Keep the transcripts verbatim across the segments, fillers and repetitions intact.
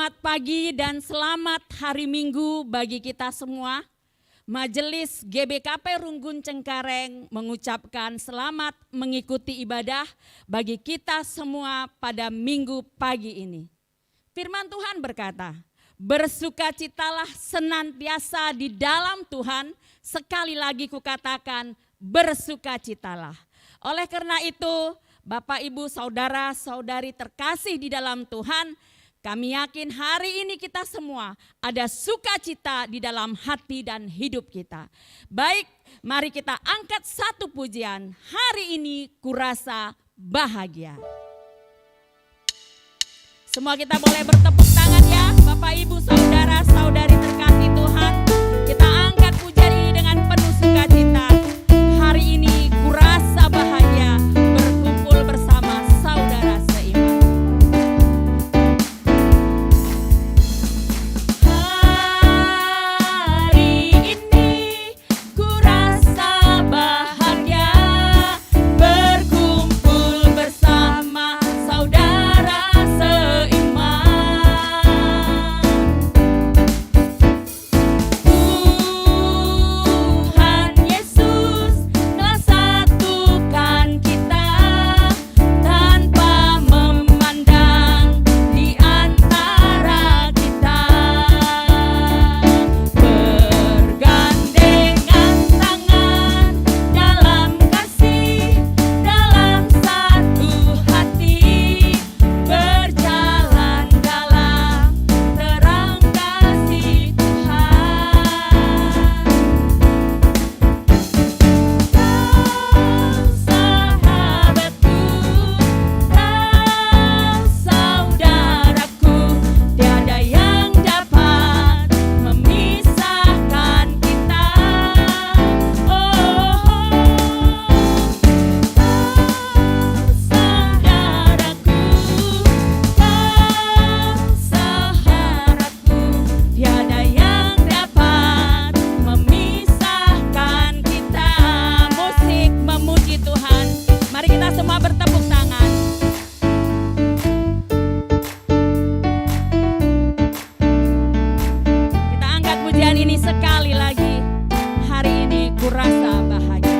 Selamat pagi dan selamat hari Minggu bagi kita semua. Majelis G B K P Runggun Cengkareng mengucapkan selamat mengikuti ibadah bagi kita semua pada Minggu pagi ini. Firman Tuhan berkata, "Bersukacitalah senantiasa di dalam Tuhan, sekali lagi kukatakan, bersukacitalah." Oleh karena itu, Bapak, Ibu, saudara-saudari terkasih di dalam Tuhan, kami yakin hari ini kita semua ada sukacita di dalam hati dan hidup kita. Baik, mari kita angkat satu pujian, "Hari Ini Kurasa Bahagia." Semua kita boleh bertepuk tangan ya, Bapak, Ibu, saudara-saudari terkasih Tuhan. Kita angkat pujian ini dengan penuh sukacita. "Hari Ini Kurasa Bahagia Berkumpul Bersama Saudara Seiman." Hari ini kurasa bahagia berkumpul bersama saudara seiman. Tuhan Yesus telah satukan kita tanpa memandang di antara kita. Bergandengan tangan dalam kasih, dalam satu hati, berjalan dalam terang kasih Tuhan. Kau sahabatku, kau saudaraku, tiada yang dapat memisahkan kita. Oh, kau saudaraku, kau sahabatku, tiada yang dapat memisahkan kita. Musik memuji Tuhan. Mari kita semua bertepuk tangan. Kita angkat pujian ini sekali lagi. Hari ini kurasa bahagia.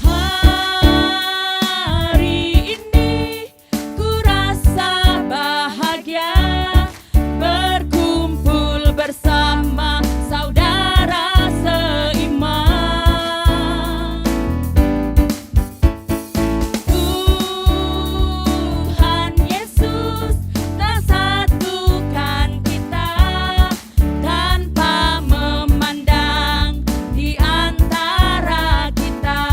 Hari ini kurasa bahagia berkumpul bersama saudara seiman. Tuhan Yesus telah satukan kita tanpa memandang di antara kita.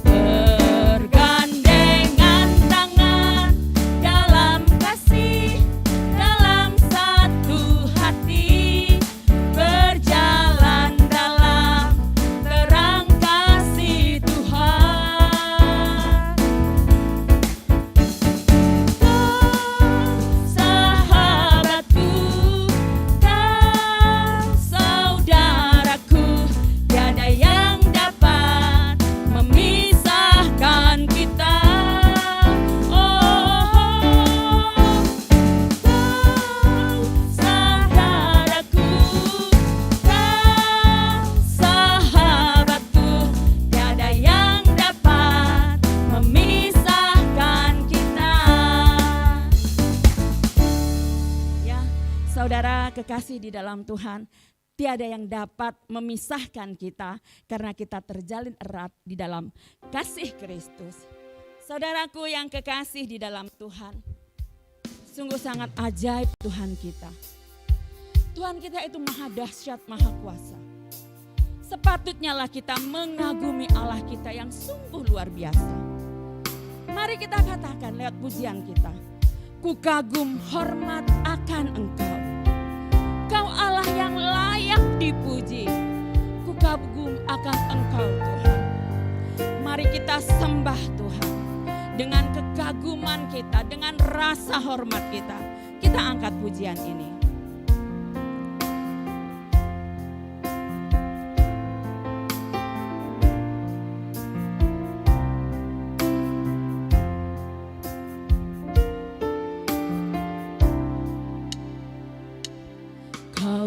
Bergandengan tangan dalam kasih, dalam satu hati, berjalan dalam terang kasih Tuhan. Kau sahabatku, kau saudaraku, tiada yang dapat memisahkan kita. Oh, kau saudaraku, kau sahabatku, tiada yang dapat memisahkan kita. Ya, saudara kekasih di dalam Tuhan, tiada yang dapat memisahkan kita karena kita terjalin erat di dalam kasih Kristus. Saudaraku yang kekasih di dalam Tuhan, sungguh sangat ajaib Tuhan kita. Tuhan kita itu maha dahsyat, maha kuasa. Sepatutnyalah kita mengagumi Allah kita yang sungguh luar biasa. Mari kita katakan lewat pujian kita, "Kukagum hormat akan Engkau. Kau Allah yang layak dipuji. Kukagum akan Engkau, Tuhan." Mari kita sembah Tuhan dengan kekaguman kita, dengan rasa hormat kita. Kita angkat pujian ini.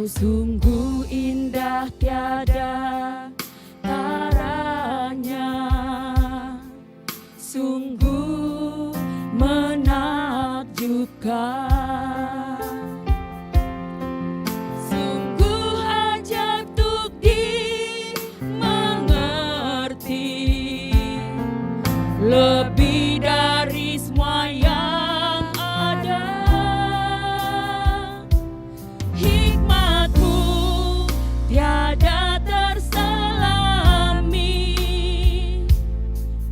Sungguh indah tiada taranya, sungguh menakjubkan, sungguh ajaib tuk dimengerti, lebih dari semua yang ada. Hikmat-Mu tiada terselami,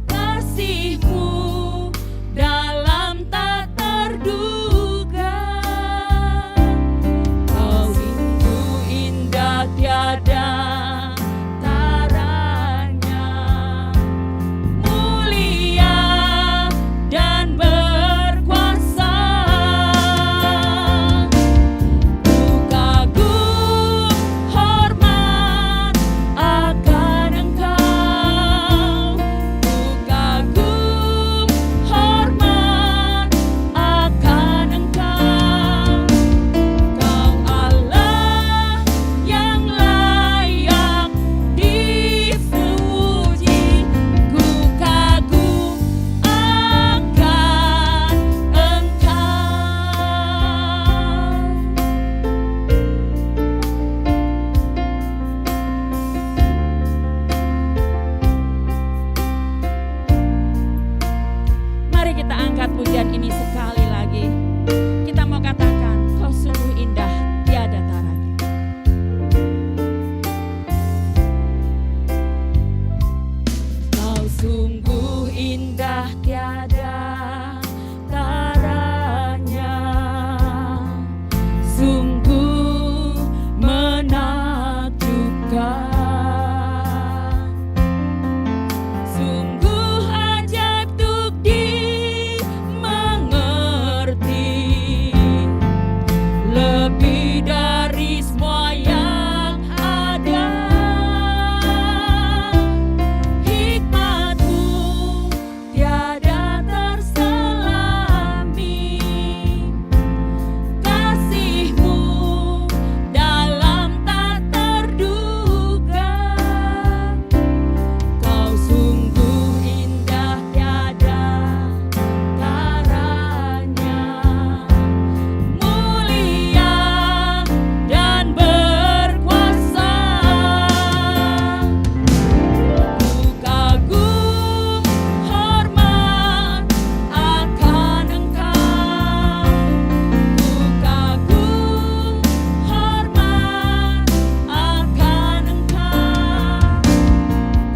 kasih-Mu dalam tak terduga. Kau sungguh indah tiada taranya, mulia dan berkuasa. Ku kagum hormat akan Engkau. Ku kagum hormat akan Engkau. Kau Allah yang layak dipuji, ku kagum akan Engkau. Mari kita angkat pujian ini sekali lagi. Kita mau katakan, "Kau sungguh indah, tiada taranya." Kau sungguh indah, tiada taranya, sungguh menakjubkan, sungguh ajaib tuk dimengerti, lebih dari semua yang ada. Hikmat-Mu tiada terselami, kasih-Mu dalam tak terduga. Kau sungguh indah, tiada taranya, mulia dan berkuasa. Ku kagum hormat akan Engkau. Ku kagum hormat akan Engkau.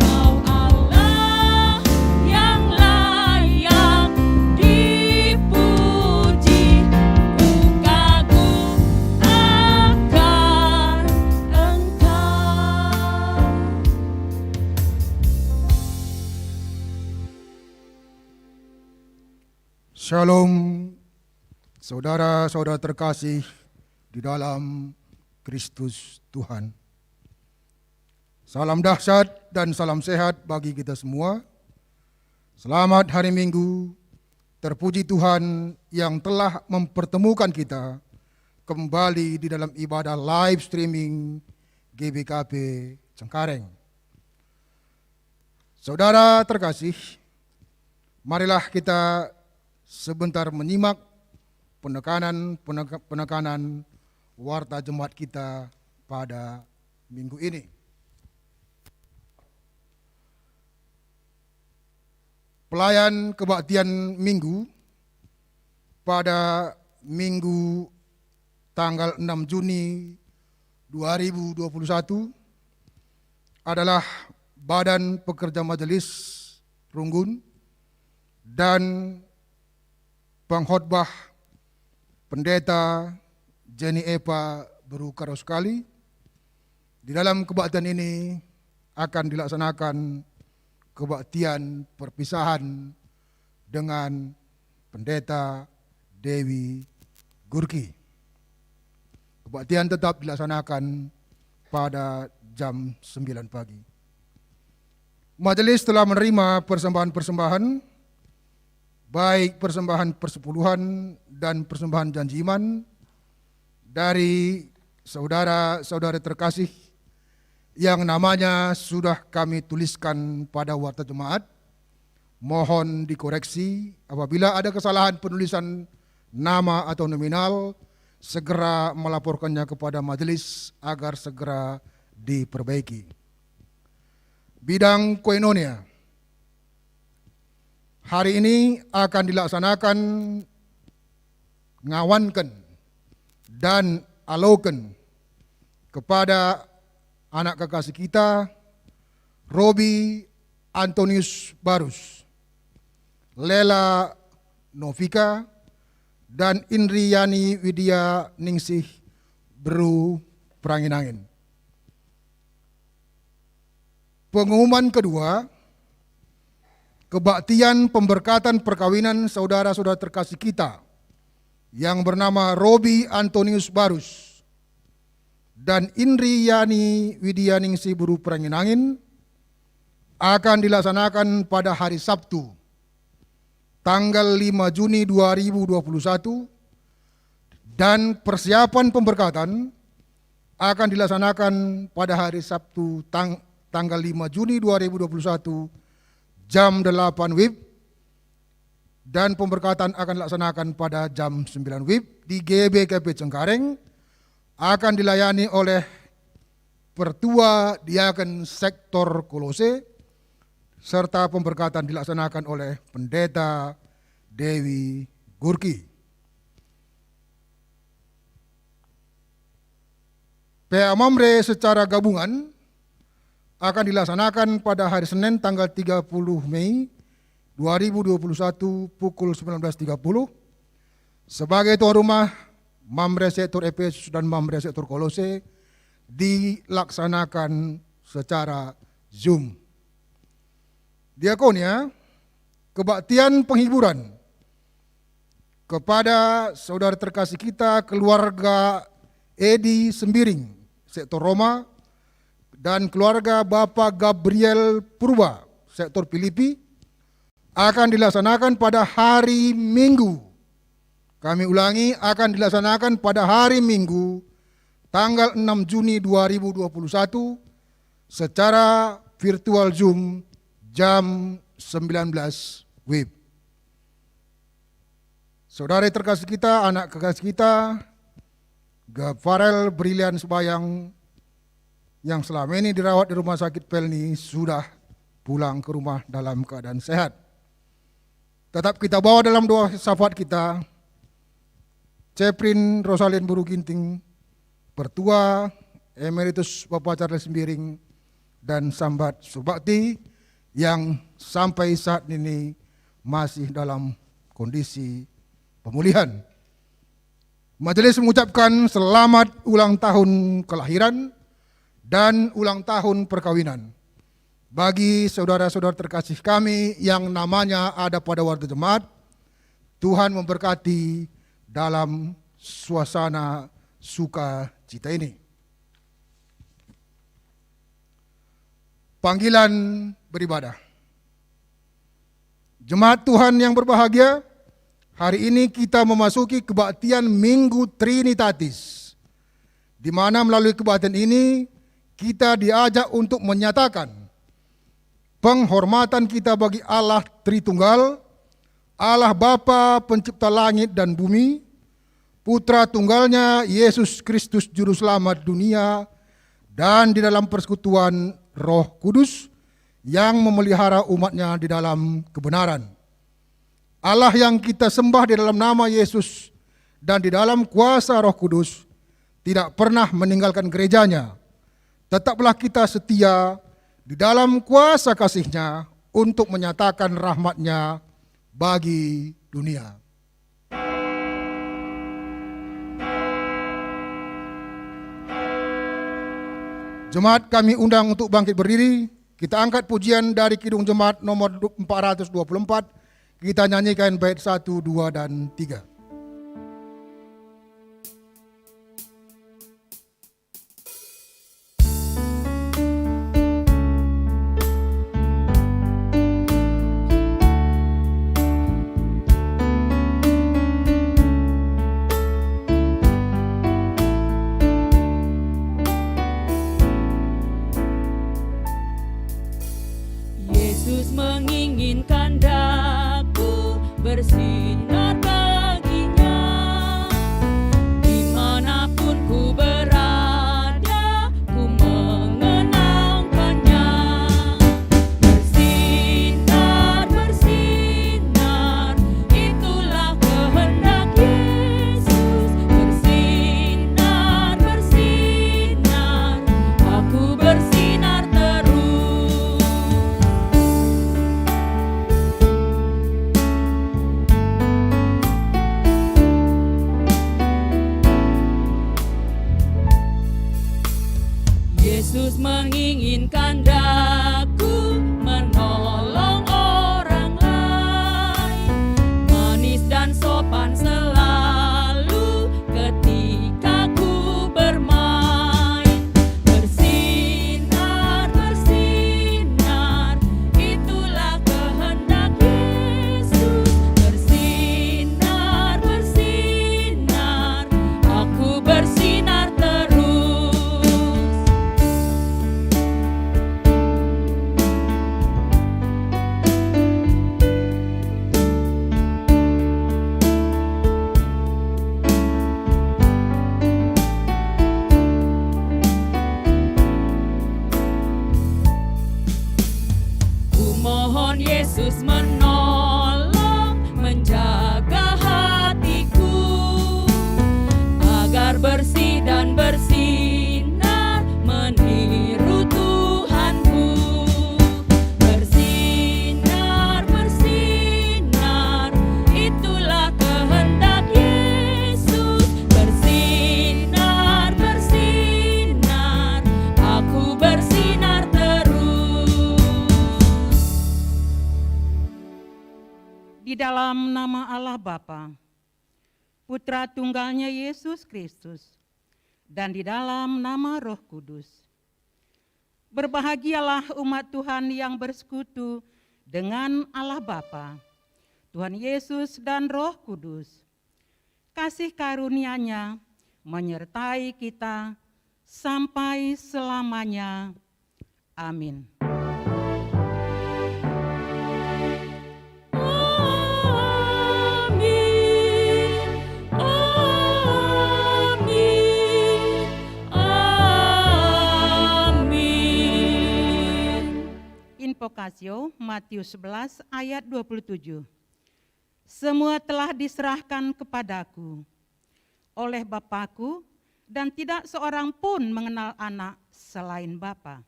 Kau Allah yang layak dipuji. Ku kagum akan Engkau. Shalom, saudara-saudara terkasih di dalam Kristus Tuhan. Salam dahsyat dan salam sehat bagi kita semua. Selamat hari Minggu. Terpuji Tuhan yang telah mempertemukan kita kembali di dalam ibadah live streaming G B K P Cengkareng. Saudara terkasih, marilah kita sebentar menyimak penekanan, peneka-, penekanan warta jemaat kita pada minggu ini. Pelayan kebaktian minggu pada minggu tanggal enam Juni dua ribu dua puluh satu adalah Badan Pekerja Majelis Runggun dan pengkhotbah Pendeta Jenny Epa beru Karo sekali. Di dalam kebaktian ini akan dilaksanakan kebaktian perpisahan dengan Pendeta Dewi Gurki. Kebaktian tetap dilaksanakan pada jam sembilan pagi. Majelis telah menerima persembahan-persembahan, baik persembahan persepuluhan dan persembahan janji iman, dari Saudara-saudari terkasih yang namanya sudah kami tuliskan pada warta jemaat, mohon dikoreksi. Apabila ada kesalahan penulisan nama atau nominal, segera melaporkannya kepada majelis agar segera diperbaiki. Bidang koinonia. Hari ini akan dilaksanakan ngawanken dan aloken kepada anak kekasih kita, Robi Antonius Barus, Lela Novika, dan Indriani Widya Ningsih, beru Perangin-angin. Pengumuman kedua, kebaktian pemberkatan perkawinan saudara-saudara terkasih kita yang bernama Robi Antonius Barus dan Indri Yani Widianingsih, beru Perangin-angin, akan dilaksanakan pada hari Sabtu, tanggal lima Juni dua ribu dua puluh satu, dan persiapan pemberkatan akan dilaksanakan pada hari Sabtu tang-, tanggal lima Juni dua ribu dua puluh satu, jam delapan wib, dan pemberkatan akan dilaksanakan pada jam sembilan wib di G B K P Cengkareng. Akan dilayani oleh Pertua Diaken Sektor Kolose, serta pemberkatan dilaksanakan oleh Pendeta Dewi Gurki. P A Mamre secara gabungan akan dilaksanakan pada hari Senin, tanggal tiga puluh Mei dua ribu dua puluh satu, pukul sembilan belas tiga puluh. Sebagai tuan rumah, Mamre Sektor Epesus dan Mamre Sektor Kolose dilaksanakan secara Zoom. Diakonia, kebaktian penghiburan kepada saudara terkasih kita, keluarga Edi Sembiring, Sektor Roma, dan keluarga Bapa Gabriel Purba, Sektor Pilipi, akan dilaksanakan pada hari Minggu. Kami ulangi, akan dilaksanakan pada hari Minggu, tanggal enam Juni dua ribu dua puluh satu, secara virtual Zoom, jam sembilan belas wib. Saudara terkasih kita, anak kekasih kita, Gafarel Brilian Sebayang, yang selama ini dirawat di Rumah Sakit Pelni, sudah pulang ke rumah dalam keadaan sehat. Tetap kita bawa dalam doa syafaat kita, Ceprin Rosalin, beru Ginting, Pertua Emeritus Bapa Charles Sembiring, dan Sambat Surbakti yang sampai saat ini masih dalam kondisi pemulihan. Majelis mengucapkan selamat ulang tahun kelahiran dan ulang tahun perkawinan bagi saudara-saudara terkasih kami yang namanya ada pada warta jemaat. Tuhan memberkati dalam suasana sukacita ini. Panggilan beribadah. Jemaat Tuhan yang berbahagia, hari ini kita memasuki kebaktian Minggu Trinitatis, di mana melalui kebaktian ini kita diajak untuk menyatakan penghormatan kita bagi Allah Tritunggal, Allah Bapa, Pencipta langit dan bumi, Putra Tunggalnya, Yesus Kristus, Juru Selamat dunia, dan di dalam persekutuan Roh Kudus yang memelihara umat-Nya di dalam kebenaran. Allah yang kita sembah di dalam nama Yesus dan di dalam kuasa Roh Kudus tidak pernah meninggalkan gereja-Nya. Tetaplah kita setia di dalam kuasa kasih-Nya untuk menyatakan rahmat-Nya bagi dunia. Jemaat kami undang untuk bangkit berdiri. Kita angkat pujian dari Kidung Jemaat nomor empat ratus dua puluh empat. Kita nyanyikan bait satu, dua, dan tiga. Menginginkan daku menolong orang lain, manis dan sopan selalu ketika ku bermain. Bersinar, bersinar, itulah kehendak Yesus. Bersinar, bersinar, aku bersinar terus. Kumohon Yesus menolong, menjaga hatiku, agar bersih dan bersinar meniru Tuhanku. Bersinar, bersinar, itulah kehendak Yesus. Bersinar, bersinar, aku bersinar terus. Di dalam nama Allah Bapa, Putra Tunggalnya Yesus Kristus, dan di dalam nama Roh Kudus. Berbahagialah umat Tuhan yang bersekutu dengan Allah Bapa, Tuhan Yesus, dan Roh Kudus. Kasih karunia-Nya menyertai kita sampai selamanya. Amin. Amin. Amin. Amin. Invokasio, Matius sebelas ayat dua puluh tujuh. Semua telah diserahkan kepada-Ku oleh Bapa-Ku, dan tidak seorang pun mengenal Anak selain Bapa,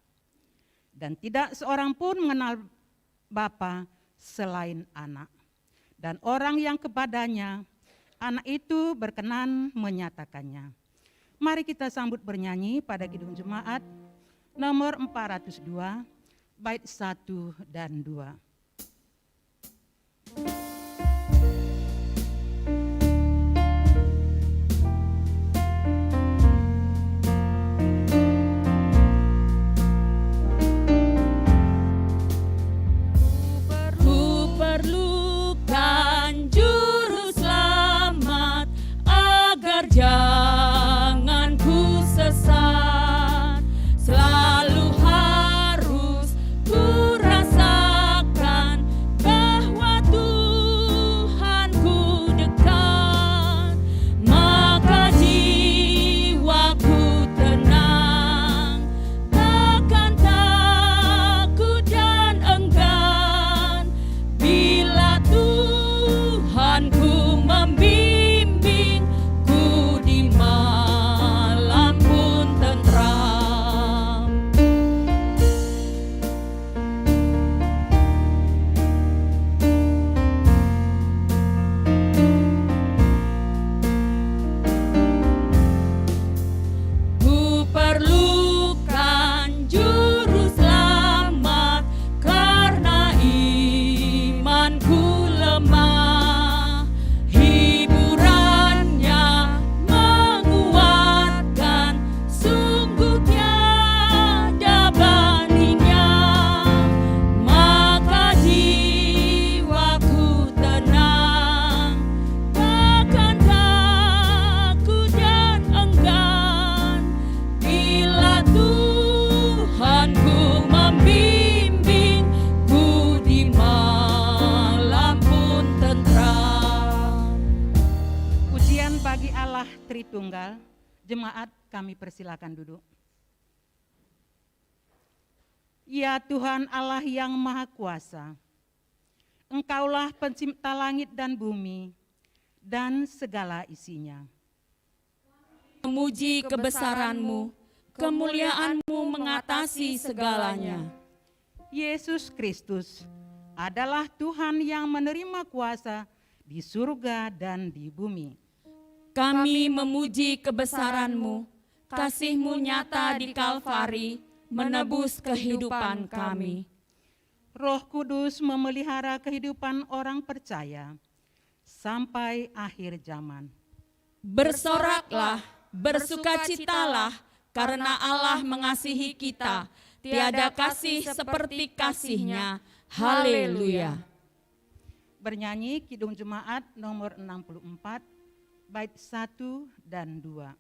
dan tidak seorang pun mengenal Bapa selain Anak, dan orang yang kepadanya Anak itu berkenan menyatakannya. Mari kita sambut bernyanyi pada Kidung Jemaat nomor empat ratus dua, bait satu dan dua. Kuperlukan Juru Selamat agar jangan ku sesat. Selalu harus ku rasakan bahwa Tuhanku dekat, maka jiwaku tenang, takkan takut dan enggan. Bila Tuhanku membimbing, ku di malam pun tentram. Kuperlukan Juru Selamat, karena imanku lemah. Hiburan-Nya menguatkan, sungguh tiada bandingnya. Maka jiwaku tenang, takkan takut dan enggan. Bila Tuhanku membimbing, ku di malam pun tentram. Pujian bagi Allah Tritunggal. Jemaat, kami persilakan duduk. Ya Tuhan Allah yang Maha Kuasa, Engkaulah pencipta langit dan bumi, dan segala isinya. Memuji kebesaran-Mu, kemuliaan-Mu mengatasi segalanya. Yesus Kristus adalah Tuhan yang menerima kuasa di surga dan di bumi. Kami memuji kebesaran-Mu, kasih-Mu nyata di Kalvari, menebus kehidupan kami. Roh Kudus memelihara kehidupan orang percaya sampai akhir zaman. Bersoraklah, bersukacitalah, karena Allah mengasihi kita. Tiada kasih seperti kasih-Nya. Haleluya. Bernyanyi Kidung Jemaat nomor enam puluh empat, bait satu dan dua.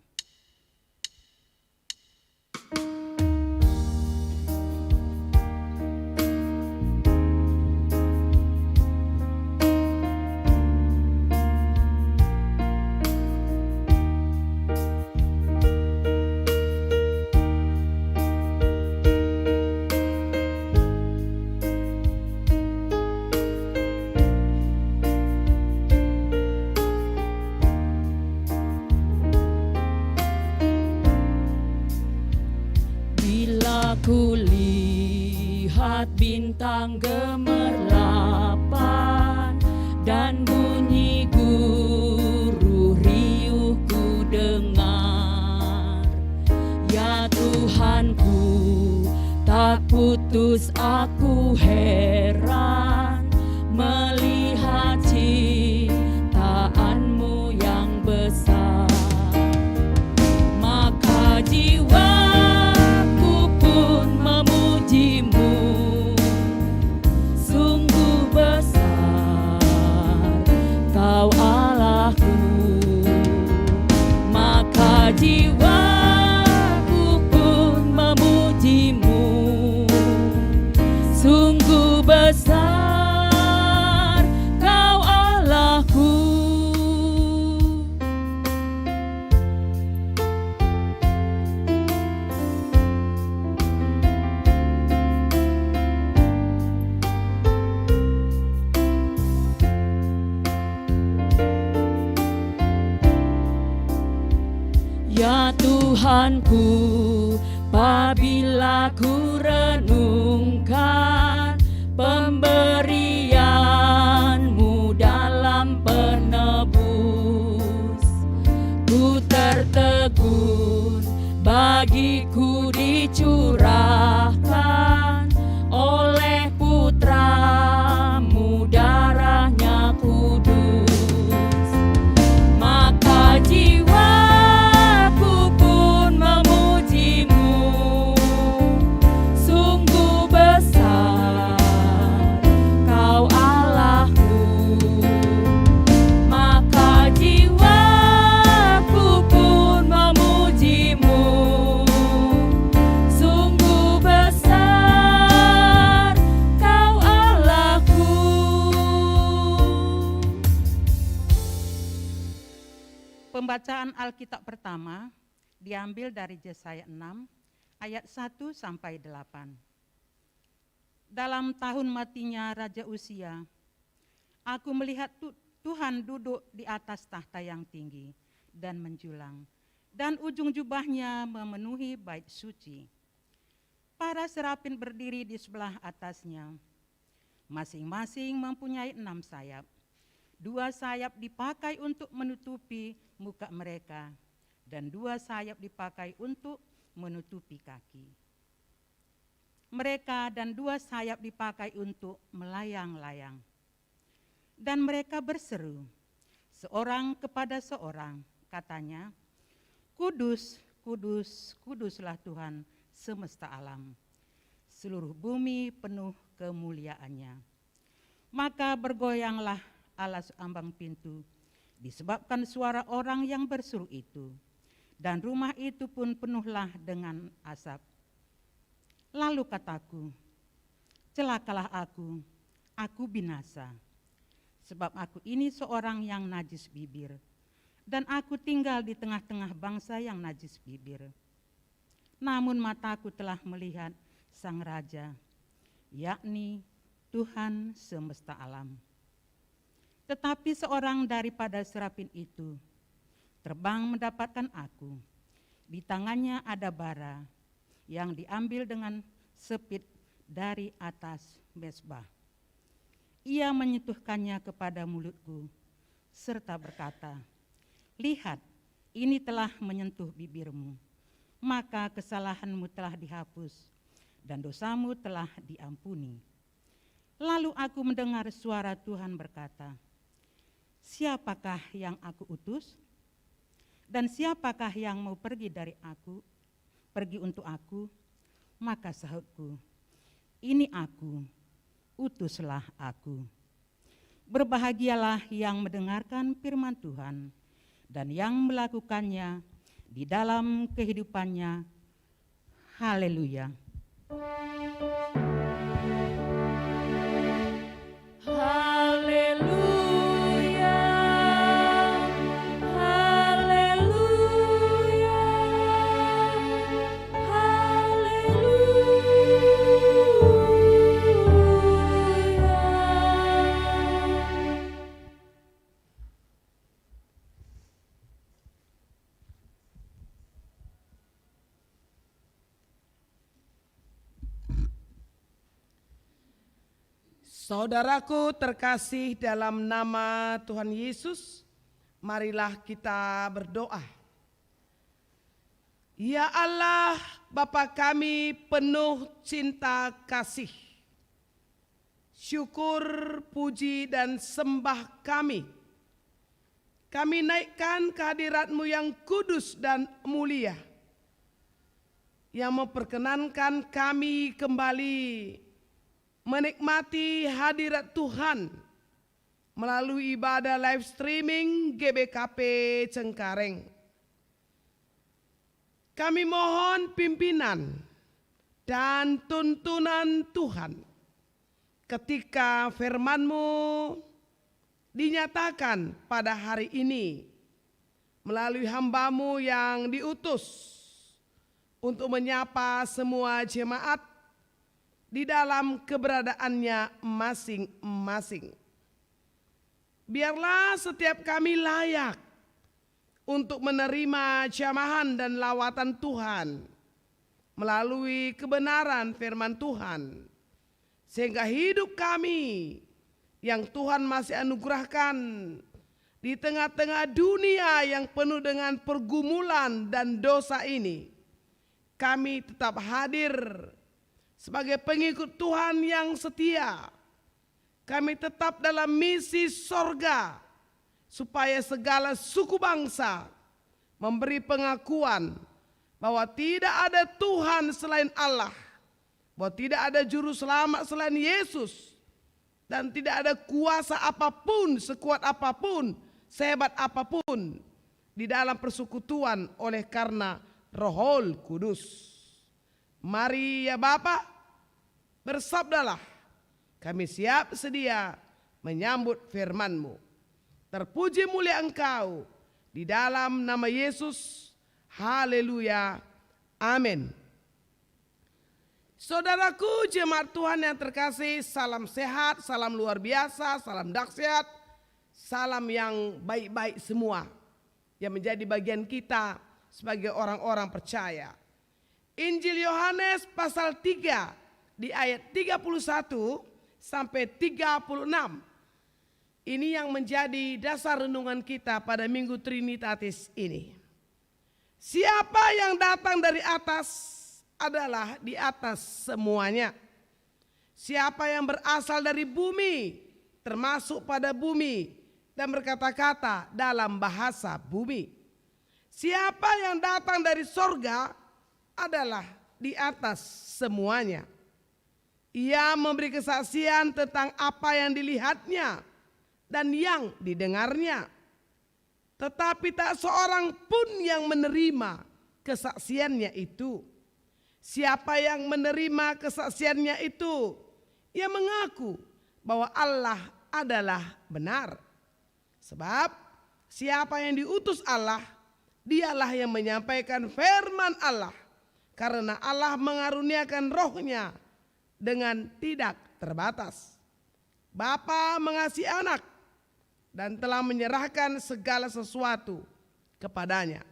Bila kulihat bintang gemerlapan dan bunyi guruh riuh kudengar, ya Tuhanku, tak putus aku heran melihat ciptaan-Mu yang besar. Maka jiwaku pun memuji-Mu, sungguh besar Kau Allahku. Maka jiwaku pun memuji-Mu, sungguh besar Kau Allahku. Ya Tuhanku, pabila kurenungkan pemberian-Mu dalam penebus, ku tertegun bagiku dicurahkan oleh Putra-Mu darah-Nya kudus. Maka jiwaku pun memuji-Mu, sungguh besar Kau Allahku. Maka jiwaku pun memuji-Mu, sungguh besar Kau Allahku. Pembacaan Alkitab pertama diambil dari Jesaya enam ayat satu sampai delapan. Dalam tahun matinya Raja Usia, aku melihat tu-, Tuhan duduk di atas tahta yang tinggi dan menjulang, dan ujung jubah-Nya memenuhi Bait Suci. Para serapin berdiri di sebelah atas-Nya. Masing-masing mempunyai enam sayap. Dua sayap dipakai untuk menutupi muka mereka, dan dua sayap dipakai untuk menutupi kaki mereka, dan dua sayap dipakai untuk melayang-layang. Dan mereka berseru, seorang kepada seorang, katanya, "Kudus, kudus, kuduslah Tuhan semesta alam. Seluruh bumi penuh kemuliaan-Nya." Maka bergoyanglah alas ambang pintu disebabkan suara orang yang berseru itu, dan rumah itu pun penuhlah dengan asap. Lalu kataku, "Celakalah aku, aku binasa, sebab aku ini seorang yang najis bibir, dan aku tinggal di tengah-tengah bangsa yang najis bibir." Namun mataku telah melihat Sang Raja, yakni Tuhan semesta alam. Tetapi seorang daripada serapin itu terbang mendapatkan aku. Di tangannya ada bara yang diambil dengan sepit dari atas mesbah. Ia menyentuhkannya kepada mulutku serta berkata, "Lihat, ini telah menyentuh bibirmu, maka kesalahanmu telah dihapus, dan dosamu telah diampuni." Lalu aku mendengar suara Tuhan berkata, "Siapakah yang aku utus? Dan siapakah yang mau pergi dari aku, pergi untuk aku?" Maka sahutku, "Ini aku, utuslah aku." Berbahagialah yang mendengarkan firman Tuhan dan yang melakukannya di dalam kehidupannya. Haleluya! Haleluya, haleluya, haleluya. Saudaraku terkasih dalam nama Tuhan Yesus, marilah kita berdoa. Ya Allah, Bapa kami penuh cinta kasih, syukur, puji, dan sembah kami, kami naikkan ke hadirat-Mu yang kudus dan mulia, yang memperkenankan kami kembali menikmati hadirat Tuhan melalui ibadah live streaming G B K P Cengkareng. Kami mohon pimpinan dan tuntunan Tuhan ketika firman-Mu dinyatakan pada hari ini melalui hamba-Mu yang diutus untuk menyapa semua jemaat di dalam keberadaannya masing-masing. Biarlah setiap kami layak untuk menerima jamahan dan lawatan Tuhan melalui kebenaran firman Tuhan, sehingga hidup kami yang Tuhan masih anugerahkan di tengah-tengah dunia yang penuh dengan pergumulan dan dosa ini, kami tetap hadir sebagai pengikut Tuhan yang setia. Kami tetap dalam misi sorga, supaya segala suku bangsa memberi pengakuan bahwa tidak ada Tuhan selain Allah, bahwa tidak ada juru selamat selain Yesus, dan tidak ada kuasa apapun, sekuat apapun, sehebat apapun di dalam persekutuan oleh karena Roh Kudus. Mari, ya Bapa, bersabdalah, kami siap sedia menyambut firman-Mu. Terpuji mulia Engkau, di dalam nama Yesus. Haleluya. Amin. Saudaraku, jemaat Tuhan yang terkasih, salam sehat, salam luar biasa, salam dahsyat, salam yang baik-baik semua yang menjadi bagian kita sebagai orang-orang percaya. Injil Yohanes pasal tiga di ayat tiga puluh satu sampai tiga puluh enam. Ini yang menjadi dasar renungan kita pada Minggu Trinitatis ini. Siapa yang datang dari atas adalah di atas semuanya. Siapa yang berasal dari bumi, termasuk pada bumi, dan berkata-kata dalam bahasa bumi. Siapa yang datang dari sorga adalah di atas semuanya. Ia memberi kesaksian tentang apa yang dilihatnya dan yang didengarnya. Tetapi tak seorang pun yang menerima kesaksiannya itu. Siapa yang menerima kesaksiannya itu, ia mengaku bahwa Allah adalah benar. Sebab siapa yang diutus Allah, dialah yang menyampaikan firman Allah, karena Allah mengaruniakan Roh-Nya dengan tidak terbatas. Bapa mengasihi Anak dan telah menyerahkan segala sesuatu kepada-Nya.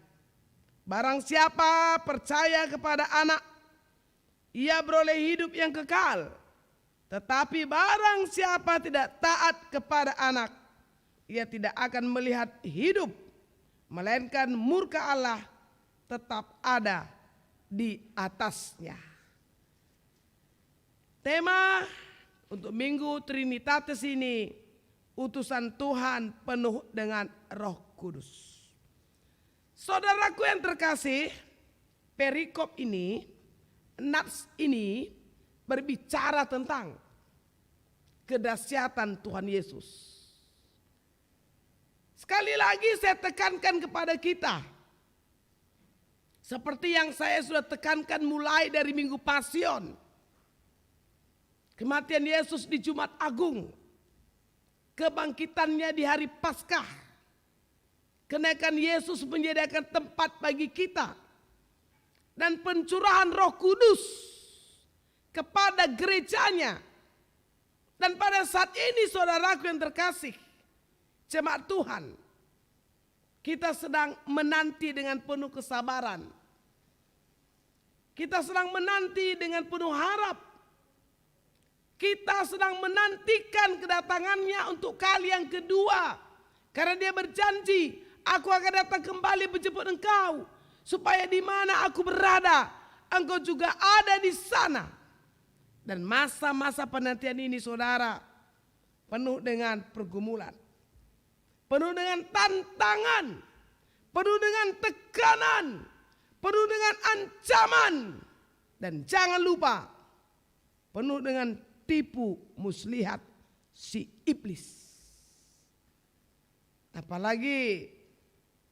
Barang siapa percaya kepada Anak, ia beroleh hidup yang kekal. Tetapi barang siapa tidak taat kepada Anak, ia tidak akan melihat hidup, melainkan murka Allah tetap ada di atasnya. Tema untuk Minggu Trinitatis ini, utusan Tuhan penuh dengan Roh Kudus. Saudaraku yang terkasih, perikop ini, nats ini berbicara tentang kedahsyatan Tuhan Yesus. Sekali lagi saya tekankan kepada kita, seperti yang saya sudah tekankan mulai dari Minggu Pasion, kematian Yesus di Jumat Agung, kebangkitannya di hari Paskah, kenaikan Yesus menjadikan tempat bagi kita, dan pencurahan Roh Kudus kepada gerejanya. Dan pada saat ini, saudaraku yang terkasih, jemaat Tuhan, kita sedang menanti dengan penuh kesabaran. Kita sedang menanti dengan penuh harap. Kita sedang menantikan kedatangannya untuk kali yang kedua. Karena dia berjanji, "Aku akan datang kembali menjemput engkau, supaya di mana aku berada, engkau juga ada di sana." Dan masa-masa penantian ini, saudara, penuh dengan pergumulan, penuh dengan tantangan, penuh dengan tekanan, penuh dengan ancaman, dan jangan lupa, penuh dengan tipu muslihat si iblis. Apalagi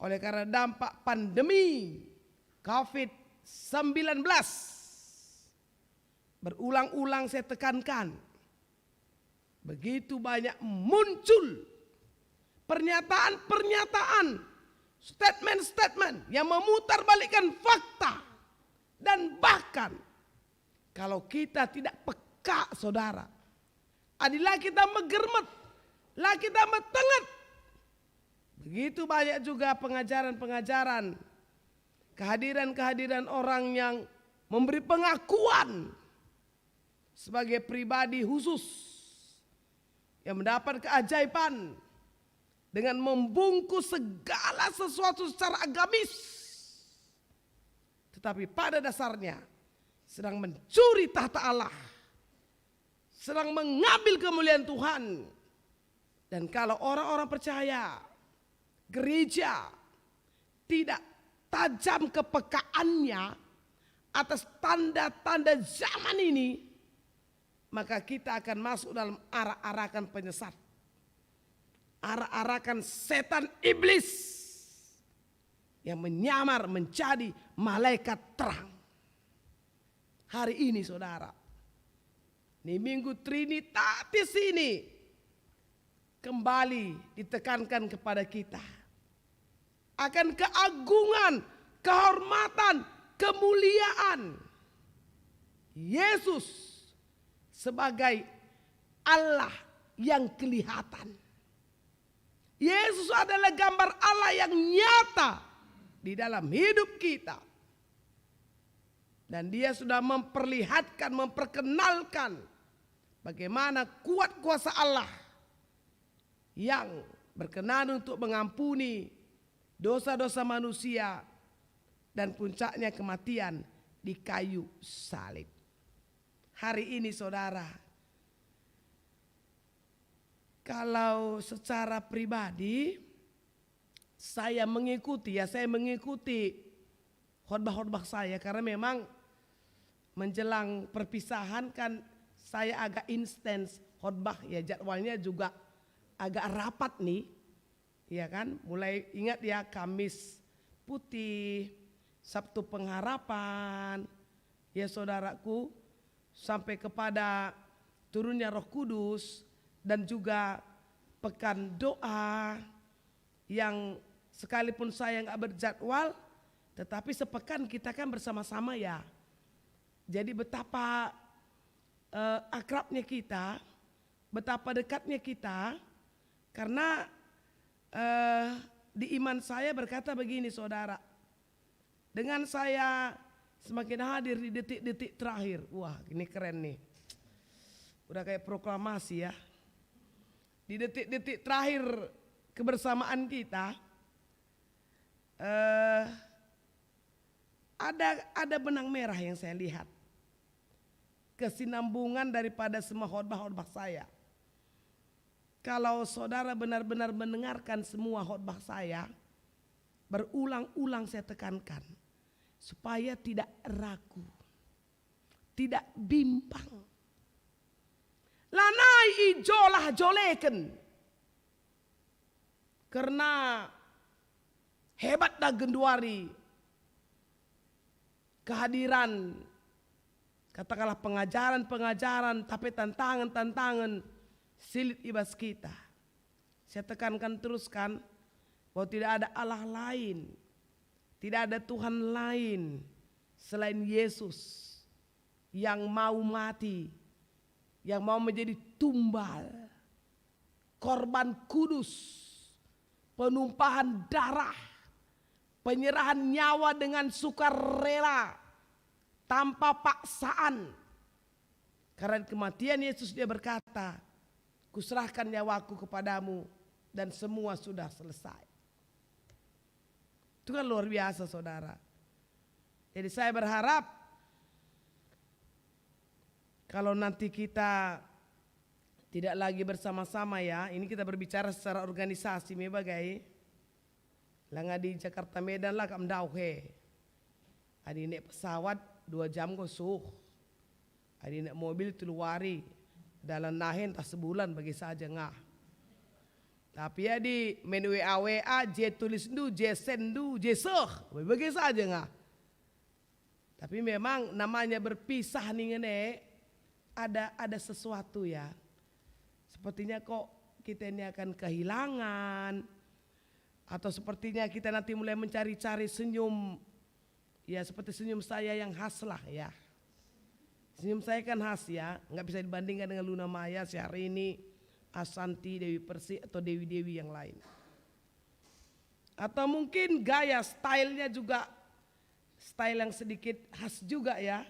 oleh karena dampak pandemi covid sembilan belas, berulang-ulang saya tekankan, begitu banyak muncul pernyataan-pernyataan, statement-statement yang memutarbalikkan fakta. Dan bahkan, kalau kita tidak peka, saudara, adi la kita megermet, la kita metenget, begitu banyak juga pengajaren-pengajaren, kehadiran-kehadiran orang yang memberi pengakuan sebagai pribadi khusus yang mendapat keajaiban dengan membungkus segala sesuatu secara agamis, tetapi pada dasarnya sedang mencuri tahta Allah, sedang mengambil kemuliaan Tuhan. Dan kalau orang-orang percaya, gereja tidak tajam kepekaannya atas tanda-tanda zaman ini, maka kita akan masuk dalam arak-arakan penyesat, arak-arakan setan iblis yang menyamar menjadi malaikat terang. Hari ini, saudara, di Minggu Trinitatis ini, kembali ditekankan kepada kita akan keagungan, kehormatan, kemuliaan Yesus sebagai Allah yang kelihatan. Yesus adalah gambar Allah yang nyata di dalam hidup kita. Dan Dia sudah memperlihatkan, memperkenalkan bagaimana kuat kuasa Allah yang berkenan untuk mengampuni dosa-dosa manusia, dan puncaknya kematian di kayu salib. Hari ini, saudara, kalau secara pribadi, saya mengikuti, ya, saya mengikuti khotbah-khotbah saya, karena memang menjelang perpisahan kan saya agak intens khotbah, ya, jadwalnya juga agak rapat nih, ya kan? Mulai, ingat ya, Kamis Putih, Sabtu Pengharapan, ya, saudaraku, sampai kepada turunnya Roh Kudus, dan juga pekan doa yang sekalipun saya nggak berjadwal, tetapi sepekan kita kan bersama-sama, ya. Jadi betapa, eh, akrabnya kita, betapa dekatnya kita, karena, eh, di iman saya berkata begini, saudara, dengan saya semakin hadir di detik-detik terakhir. Wah, ini keren nih. Udah kayak proklamasi, ya. Di detik-detik terakhir kebersamaan kita, eh, ada, ada benang merah yang saya lihat. kesinambungan daripada semua khotbah-khotbah saya. Kalau saudara benar-benar mendengarkan semua khotbah saya, berulang-ulang saya tekankan, supaya tidak ragu, tidak bimbang. Lanai ijolah-joleken. Kerna hebat da genduari kehadiran, katakanlah, pengajaren-pengajaren, tapi tantangen-tantangen si lit i bas kita. Saya tekankan terus kan, bahwa tidak ada Allah lain, tidak ada Tuhan lain selain Yesus yang mau mati, yang mau menjadi tumbal, korban kudus, penumpahan darah, penyerahan nyawa dengan sukarela, tanpa paksaan. Karena kematian Yesus, Dia berkata, "Kuserahkan nyawaku kepadamu, dan semua sudah selesai." Itu kan luar biasa, saudara. Jadi, saya berharap kalau nanti kita tidak lagi bersama-sama, ya, ini kita berbicara secara organisasi me bage. Langa di Jakarta Medan lah kam ndauh he. Adi naik pesawat dua jam ko suh. Adi naik mobil telu wari. Dalan nahe ntah sebulan bage saja ngah. Tapi adi main W A W A, je tulisndu, je sendndu, je seh, bage saja ngah. Tapi memang namanya berpisah ningen e, ada, ada sesuatu, ya. Sepertinya kok kita ini akan kehilangan, atau sepertinya kita nanti mulai mencari-cari senyum, ya, seperti senyum saya yang khas lah, ya. Senyum saya kan khas, ya, nggak bisa dibandingkan dengan Luna Maya, Syahrini, Asanti, Dewi Persik, atau dewi-dewi yang lain. Atau mungkin gaya stylenya juga, style yang sedikit khas juga, ya.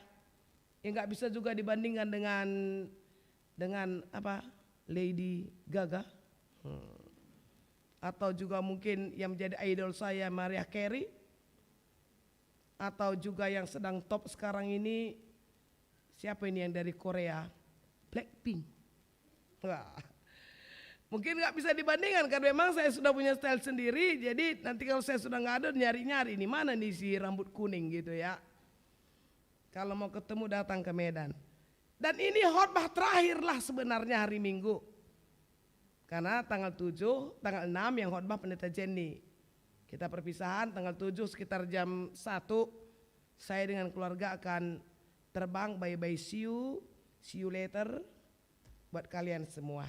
Ya, nggak bisa juga dibandingkan dengan, dengan apa, Lady Gaga. Hmm. Atau juga mungkin yang menjadi idol saya, Mariah Carey. Atau juga yang sedang top sekarang ini, siapa ini yang dari Korea? Blackpink. Wah. Mungkin nggak bisa dibandingkan, karena memang saya sudah punya style sendiri. Jadi nanti kalau saya sudah ngadon, nyari-nyari nih, mana nih si rambut kuning gitu, ya. Kalau mau ketemu, datang ke Medan. Dan ini khotbah terakhirlah sebenarnya hari Minggu. Karena tanggal tujuh, tanggal enam yang khotbah Pendeta Jenny. Kita perpisahan tanggal tujuh sekitar jam satu, saya dengan keluarga akan terbang, bye-bye, see you, see you later buat kalian semua.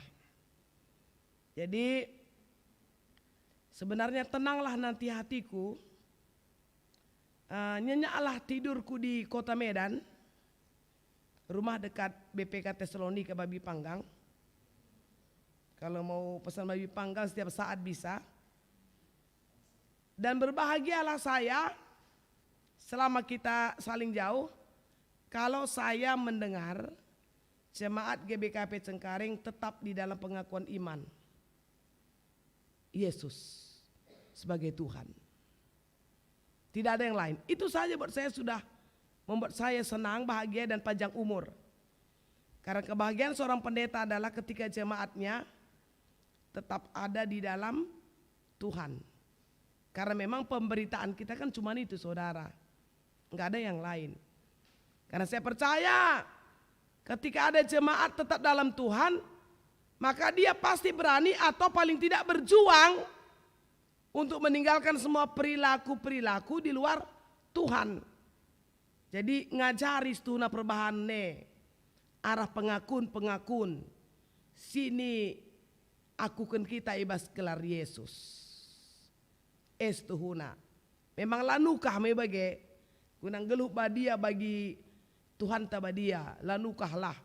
Jadi, sebenarnya tenanglah nanti hatiku. Eh, nyenyaklah tidurku di kota Medan, rumah dekat B P K Tesalonika, babi panggang. Kalau mau pesan babi panggang setiap saat bisa. Dan berbahagialah saya selama kita saling jauh, kalau saya mendengar jemaat G B K P Cengkareng tetap di dalam pengakuan iman Yesus sebagai Tuhan. Tidak ada yang lain. Itu saja buat saya sudah membuat saya senang, bahagia, dan panjang umur. Karena kebahagiaan seorang pendeta adalah ketika jemaatnya tetap ada di dalam Tuhan. Karena memang pemberitaan kita kan cuma itu, saudara. Nggak ada yang lain. Karena saya percaya, ketika ada jemaat tetap dalam Tuhan, maka dia pasti berani atau paling tidak berjuang untuk meninggalkan semua perilaku-perilaku di luar Tuhan. Jadi, ngajari situhuna perbahan e, arah pengakun-pengakun si niakuken kita i bas gelar Yesus. E situhuna. Memang la nukah me bage, guna nggeluh badia bagi Tuhanta badia, la nukahlah.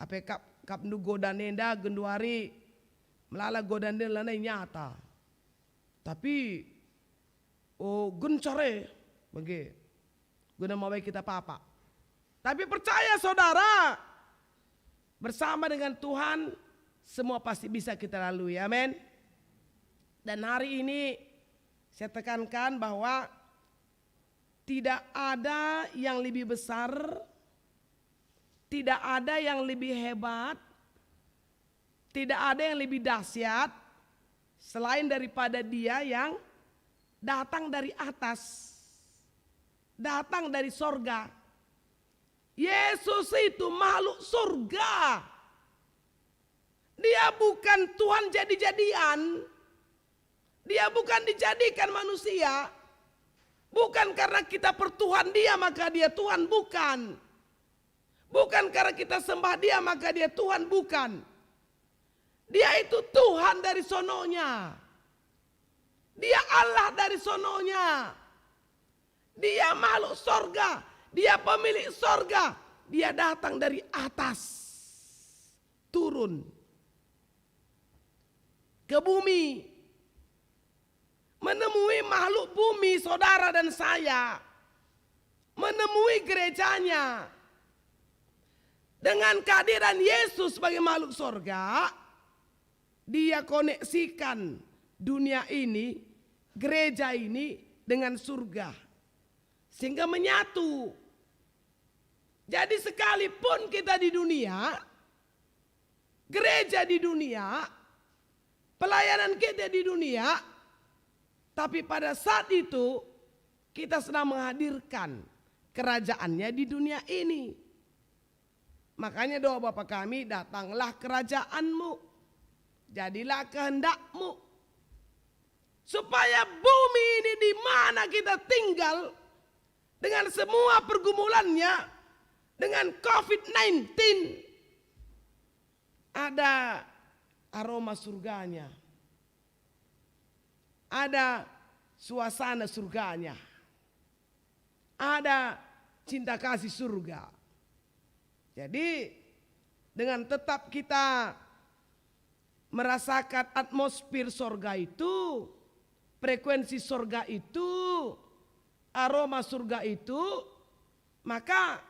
Ape kap, kap ndu godan enda genduari, melala godan enda lanai nyata. Tapi, oh, gencar e, bage. Guna mabai kita papa. Tapi percaya, saudara, bersama dengan Tuhan, semua pasti bisa kita lalui. Amin. Dan hari ini saya tekankan bahwa tidak ada yang lebih besar, tidak ada yang lebih hebat, tidak ada yang lebih dahsyat selain daripada Dia yang datang dari atas, datang dari sorga. Yesus itu makhluk surga. Dia bukan Tuhan jadi-jadian. Dia bukan dijadikan manusia. Bukan karena kita pertuhan Dia maka Dia Tuhan, bukan. Bukan karena kita sembah Dia maka Dia Tuhan, bukan. Dia itu Tuhan dari sononya. Dia Allah dari sononya. Dia makhluk sorga. Dia pemilik sorga. Dia datang dari atas, turun ke bumi, menemui makhluk bumi, saudara dan saya, menemui gerejanya. Dengan kehadiran Yesus sebagai makhluk sorga, Dia koneksikan dunia ini, gereja ini, dengan surga, sehingga menyatu. Jadi, sekalipun kita di dunia, gereja di dunia, pelayanan kita di dunia, tapi pada saat itu kita sedang menghadirkan kerajaannya di dunia ini. Makanya doa Bapa kami, "Datanglah kerajaanmu, jadilah kehendakmu." Supaya bumi ini di mana kita tinggal, dengan semua pergumulannya, dengan covid nineteen, ada aroma surganya, ada suasana surganya, ada cinta kasih surga. Jadi, dengan tetap kita merasakan atmosfer sorga itu, frekuensi sorga itu, aroma surga itu, maka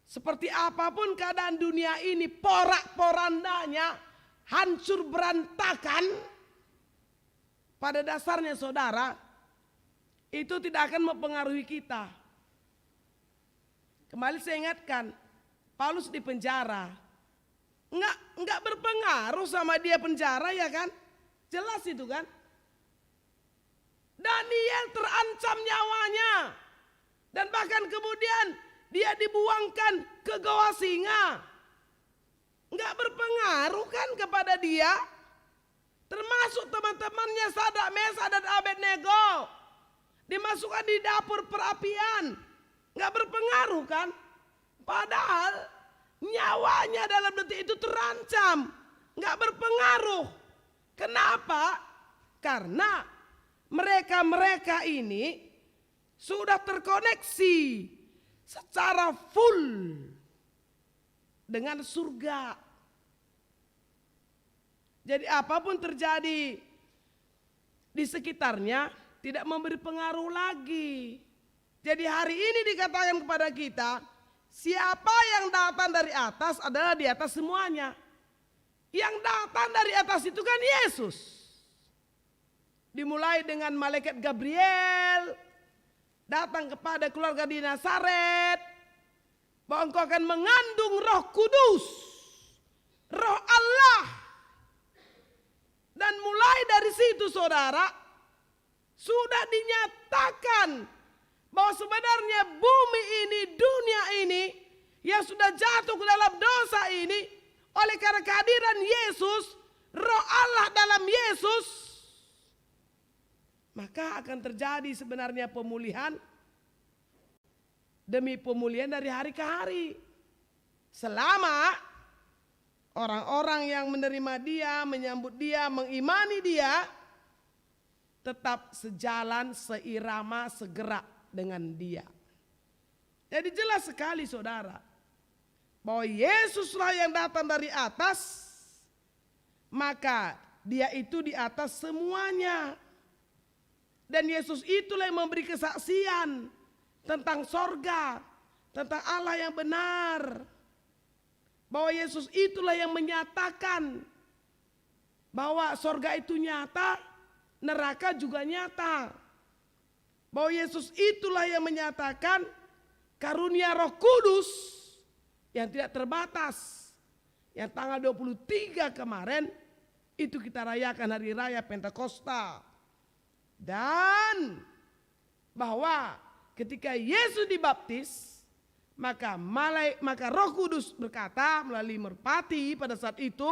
seperti apapun keadaan dunia ini, porak-porandanya, hancur berantakan, pada dasarnya, saudara, itu tidak akan mempengaruhi kita. Kembali saya ingatkan, Paulus di penjara. Enggak, enggak berpengaruh sama dia penjara, ya kan? Jelas itu kan? Daniel terancam nyawanya. Dan bahkan kemudian dia dibuangkan ke goa singa. Enggak berpengaruh kan kepada dia? Termasuk teman-temannya Sadrak, Mesak, dan Abednego. Dimasukkan di dapur perapian. Enggak berpengaruh kan? Padahal nyawanya dalam detik itu terancam. Enggak berpengaruh. Kenapa? Karena mereka-mereka ini sudah terkoneksi secara full dengan surga. Jadi, apapun terjadi di sekitarnya tidak memberi pengaruh lagi. Jadi, hari ini dikatakan kepada kita, siapa yang datang dari atas adalah di atas semuanya. Yang datang dari atas itu kan Yesus. Dimulai dengan malaikat Gabriel datang kepada keluarga di Nasaret, bahwa engkau akan mengandung Roh Kudus, Roh Allah. Dan mulai dari situ, saudara, sudah dinyatakan bahwa sebenarnya bumi ini, dunia ini, yang sudah jatuh ke dalam dosa ini, oleh karena kehadiran Yesus, Roh Allah dalam Yesus, maka akan terjadi sebenarnya pemulihan demi pemulihan dari hari ke hari. Selama orang-orang yang menerima Dia, menyambut Dia, mengimani Dia, tetap sejalan, seirama, segerak dengan Dia. Jadi, jelas sekali, saudara, bahwa Yesuslah yang datang dari atas, maka Dia itu di atas semuanya. Dan Yesus itulah yang memberi kesaksian tentang sorga, tentang Allah yang benar. Bahwa Yesus itulah yang menyatakan bahwa sorga itu nyata, neraka juga nyata. Bahwa Yesus itulah yang menyatakan karunia Roh Kudus yang tidak terbatas, yang tanggal dua puluh tiga kemarin itu kita rayakan hari raya Pentakosta. Dan bahwa ketika Yesus dibaptis, maka malai-, maka Roh Kudus berkata melalui merpati pada saat itu,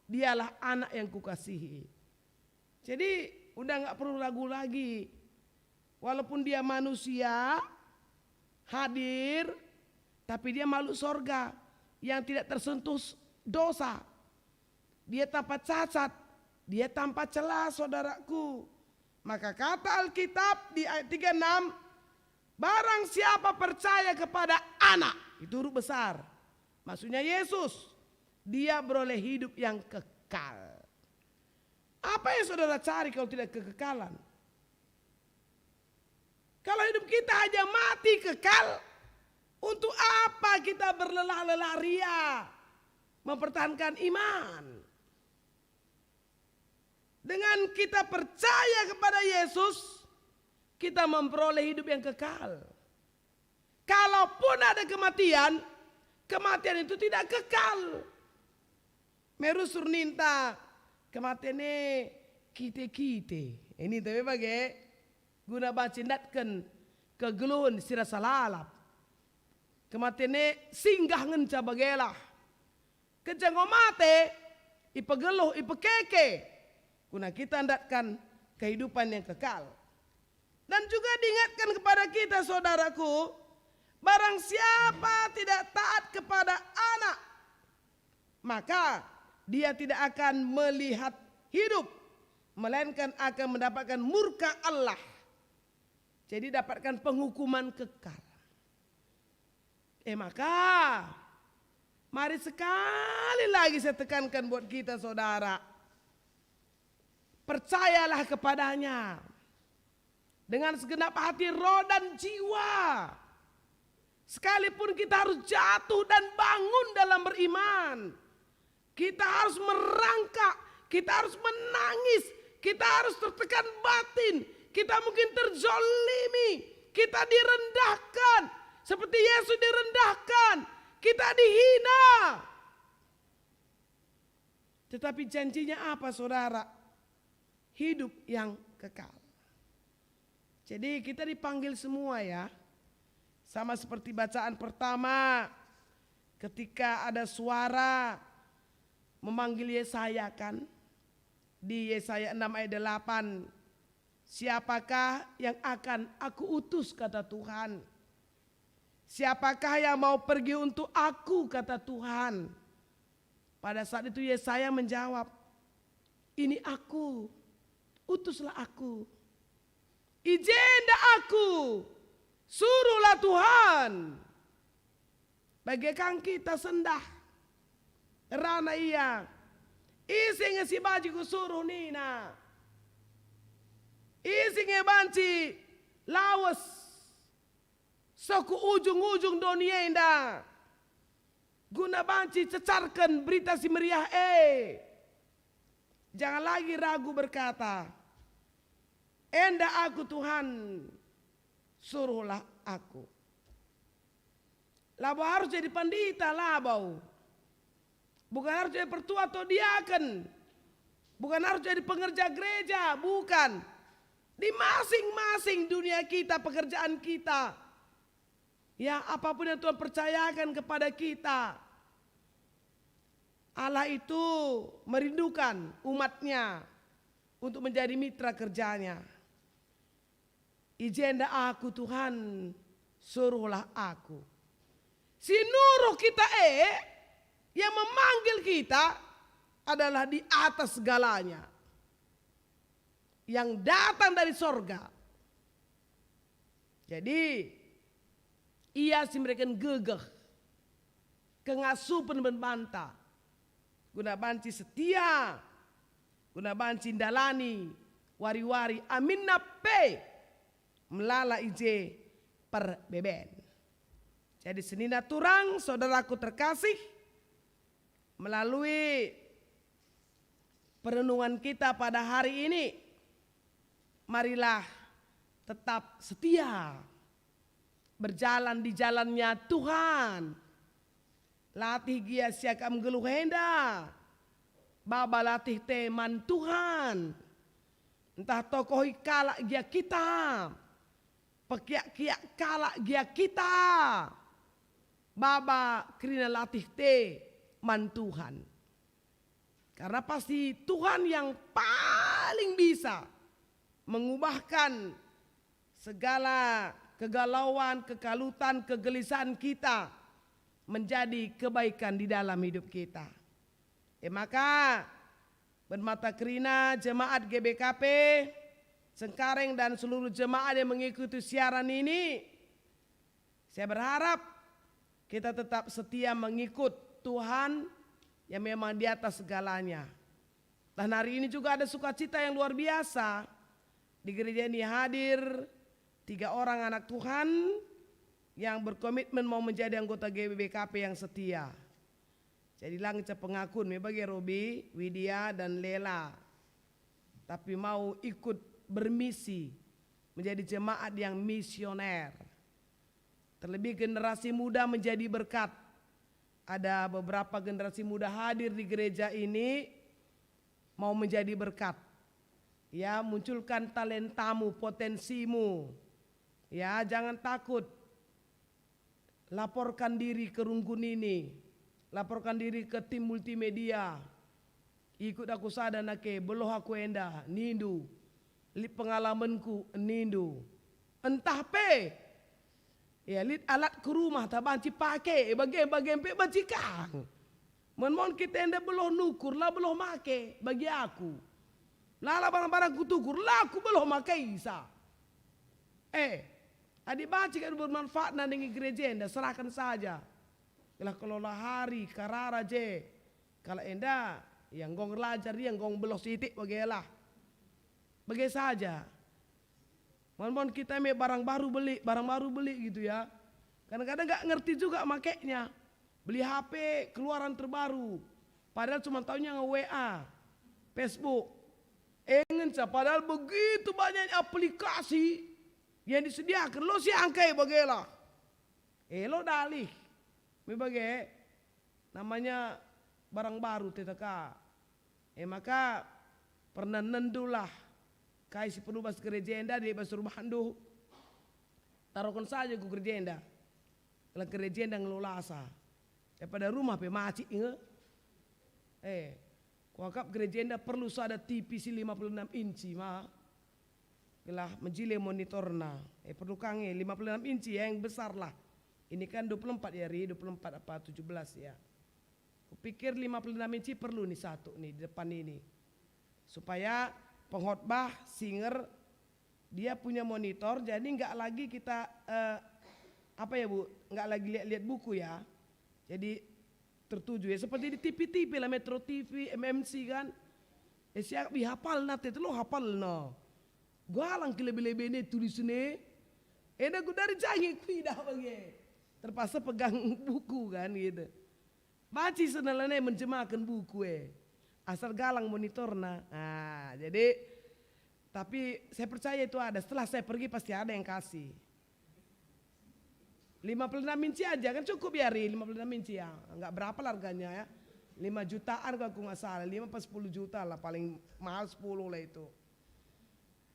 "Dialah Anak yang Kukasihi." Jadi, udah nggak perlu ragu lagi. Walaupun dia manusia, hadir, tapi dia makhluk sorga yang tidak tersentuh s-, dosa. Dia tanpa cacat, dia tanpa celah, saudaraku. Maka kata Alkitab di ayat tiga enam, "Barang siapa percaya kepada Anak," itu huruf besar, maksudnya Yesus, "dia beroleh hidup yang kekal." Apa yang saudara cari kalau tidak kekekalan? Kalau hidup kita hanya mati kekal, untuk apa kita berlelah-lelah ria mempertahankan iman? Dengan kita percaya kepada Yesus, kita memperoleh hidup yang kekal. Kalaupun ada kematian, kematian itu tidak kekal. Merusur ninta, kematian e kite-kite. Ini tapi bage guna banci ndatken kegeluhen si rasa lalap. Kematian e singgah ngenca bagelah. Kenca enggo mate, ipegeluh, ipekeke, guna kita ndatkan kehidupan yang kekal. Dan juga diingatkan kepada kita, saudaraku, barang siapa tidak taat kepada Anak, maka dia tidak akan melihat hidup, melainkan akan mendapatkan murka Allah. Jadi dapatkan penghukuman kekal. Eh, maka, mari sekali lagi saya tekankan buat kita, saudara. Percayalah kepada-Nya dengan segenap hati, roh, dan jiwa. Sekalipun kita harus jatuh dan bangun dalam beriman, kita harus merangkak, kita harus menangis, kita harus tertekan batin, kita mungkin terzolimi, kita direndahkan, seperti Yesus direndahkan, kita dihina. Tetapi janjinya apa, saudara? Hidup yang kekal. Jadi kita dipanggil semua, ya. Sama seperti bacaan pertama, ketika ada suara memanggil Yesaya, kan? Di Yesaya enam ayat delapan, "Siapakah yang akan Aku utus?" kata Tuhan. "Siapakah yang mau pergi untuk Aku?" kata Tuhan. Pada saat itu Yesaya menjawab, "Ini aku, utuslah aku. I jenda aku, suruhlah Tuhan." Bage kang kita sendah, ngerana ia, "Ise nge si banci kusuruh?" nina. "Ise nge banci lawes seh ku ujung-ujung doni enda, guna banci cecarken Berita Si Meriah e?" Jangan lagi ragu berkata, "Enda aku, Tuhan, suruhlah aku." Labo harus jadi pandita, labo. Bukan harus jadi pertua atau diaken. Bukan harus jadi pengerja gereja, bukan. Di masing-masing dunia kita, pekerjaan kita, ya, apapun yang Tuhan percayakan kepada kita, Allah itu merindukan umat-Nya untuk menjadi mitra kerja-Nya. "I jenda aku, Tuhan, suruhlah aku." Si nuruh kita e, yang memanggil kita, adalah di atas segalanya, yang datang dari sorga. Jadi, Ia si mereken gegeh, kengasupen man banta, guna banci setia, guna banci ndalani wari-wari, aminna pe melala i je perbeben. Jadi, senina turang, saudaraku terkasih, melalui perenungan kita pada hari ini, marilah tetap setia berjalan di jalannya Tuhan. Latih gia siakap nggeluh enda, baba latih te man Tuhan. Ntah tokohi kalak gia kita, pekiak-kiak kalak gia kita, baba kerina latih te man Tuhan. Karena pasti Tuhan yang paling bisa mengubahkan segala kegalauan, kekalutan, kegelisahan kita menjadi kebaikan di dalam hidup kita. E maka, bermata kerina jemaat G B K P Cengkareng dan seluruh jemaat yang mengikuti siaran ini, saya berharap kita tetap setia mengikut Tuhan yang memang di atas segalanya. Dan hari ini juga ada sukacita yang luar biasa. Di gereja ini hadir tiga orang anak Tuhan yang berkomitmen mau menjadi anggota G B K P yang setia. Jadi la ngenca pengakun me bage Robi, Widya, dan Lela. Tapi mau ikut bermisi menjadi jemaat yang misioner. Terlebih generasi muda menjadi berkat. Ada beberapa generasi muda hadir di gereja ini mau menjadi berkat. Ya, munculkan talentamu, potensimu. Ya, jangan takut. Laporkan diri ke runggun ini. Laporkan diri ke tim multimedia. Ikut aku sada nake, beluh aku enda, nindu. Lit pengalamenku, nindu. Ntah pe, ya, lit alat ku rumah ta banci pake, bage-bage pe banci kang. Mon-mon kita enda beluh nukur, la beluh make, bagi aku. La, la barang-barang kutukur, la aku beluh make isa. Eh, adi banci kak bermanfaat nandangi gereja enda, serahkan saja. Gelah kelola hari, karara je. Kalak enda, ia nggong erlajar, ia nggong beluh sitik, bagelah. Bage saja. Mon-mon kita me barang baru beli, barang baru beli gitu ya. Kadang-kadang nggak ngerti juga makainya. Beli H P keluaran terbaru. Padahal cuma taunya nge-W A, Facebook. Eh, ngenca, padahal begitu banyak aplikasi yang disediakan. Lo si angkai bagelah. Eh, lo dalih. Me bage. Namanya barang baru te teka. E maka, pernah nendulah kai si perlu bas gereja enda, dibas rumahndu. Taruhken saja ku gereja enda. Gelah gereja enda ngelolasa. Daripada rumah pe macik nge. Eh, kuakap gereja enda perlu sada T V si lima puluh enam inci ma. Gelah mejile monitorna. Eh, perlu ka nge lima puluh enam inci ya, yang besar lah. Ini kan dua puluh empat ya, Ri, dua puluh empat apa tujuh belas ya. Kupikir lima puluh enam inci perlu nih satu nih di depan ini. Supaya pengkhotbah, singer, dia punya monitor, jadi nggak lagi kita, eh, apa ya, Bu, nggak lagi lihat-lihat buku ya. Jadi tertuju ya, seperti di T V-T V lah, Metro T V, M M C kan. Eh, siap ihapalna te, lo hapalna. Galang kelebe-lebene tulisne. Enda ku dari jangi kuidah bage. Terpaksa pegang buku kan gitu. Banci senalane menjemaken buku e. Asal galang monitorna. Ah, jadi, tapi saya percaya itu ada. Setelah saya pergi pasti ada yang kasih. Lima puluh enam inci aja kan cukup ya, Ri, lima puluh enam inci ya. Enggak berapa lah harganya ya. Lima jutaan kalau aku nggak salah, lima pas sepuluh juta lah, paling mahal sepuluh lah itu.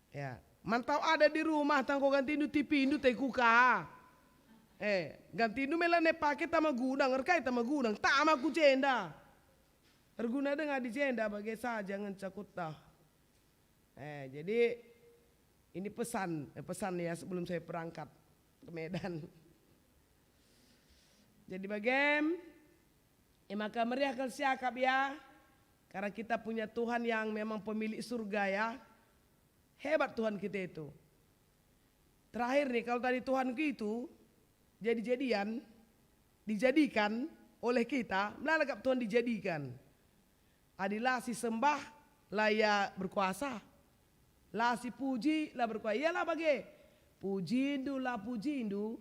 Ya, mantau ada di rumah tangko gantindu T V-ndu te kuka. Eh, gantindu mela ne pake tama gudang, erkai tama gudang, tama ku jenda. Erguna denga di jenda bage saja ngenca kutah. Eh, jadi ini pesan, eh, pesan ya sebelum saya berangkat ke Medan. Jadi bagem, e maka meriah kal siakap ya, karena kita punya Tuhan yang memang pemilik surga ya. Hebat Tuhan kita itu. Terakhir nih, kalau tadi Tuhan itu jadi-jadian, dijadikan oleh kita, melala kap Tuhan dijadikan. Adi la si sembah, la ia berkuasa. La si puji, la berkuasa. Ialah bage. Pujindu, la pujindu.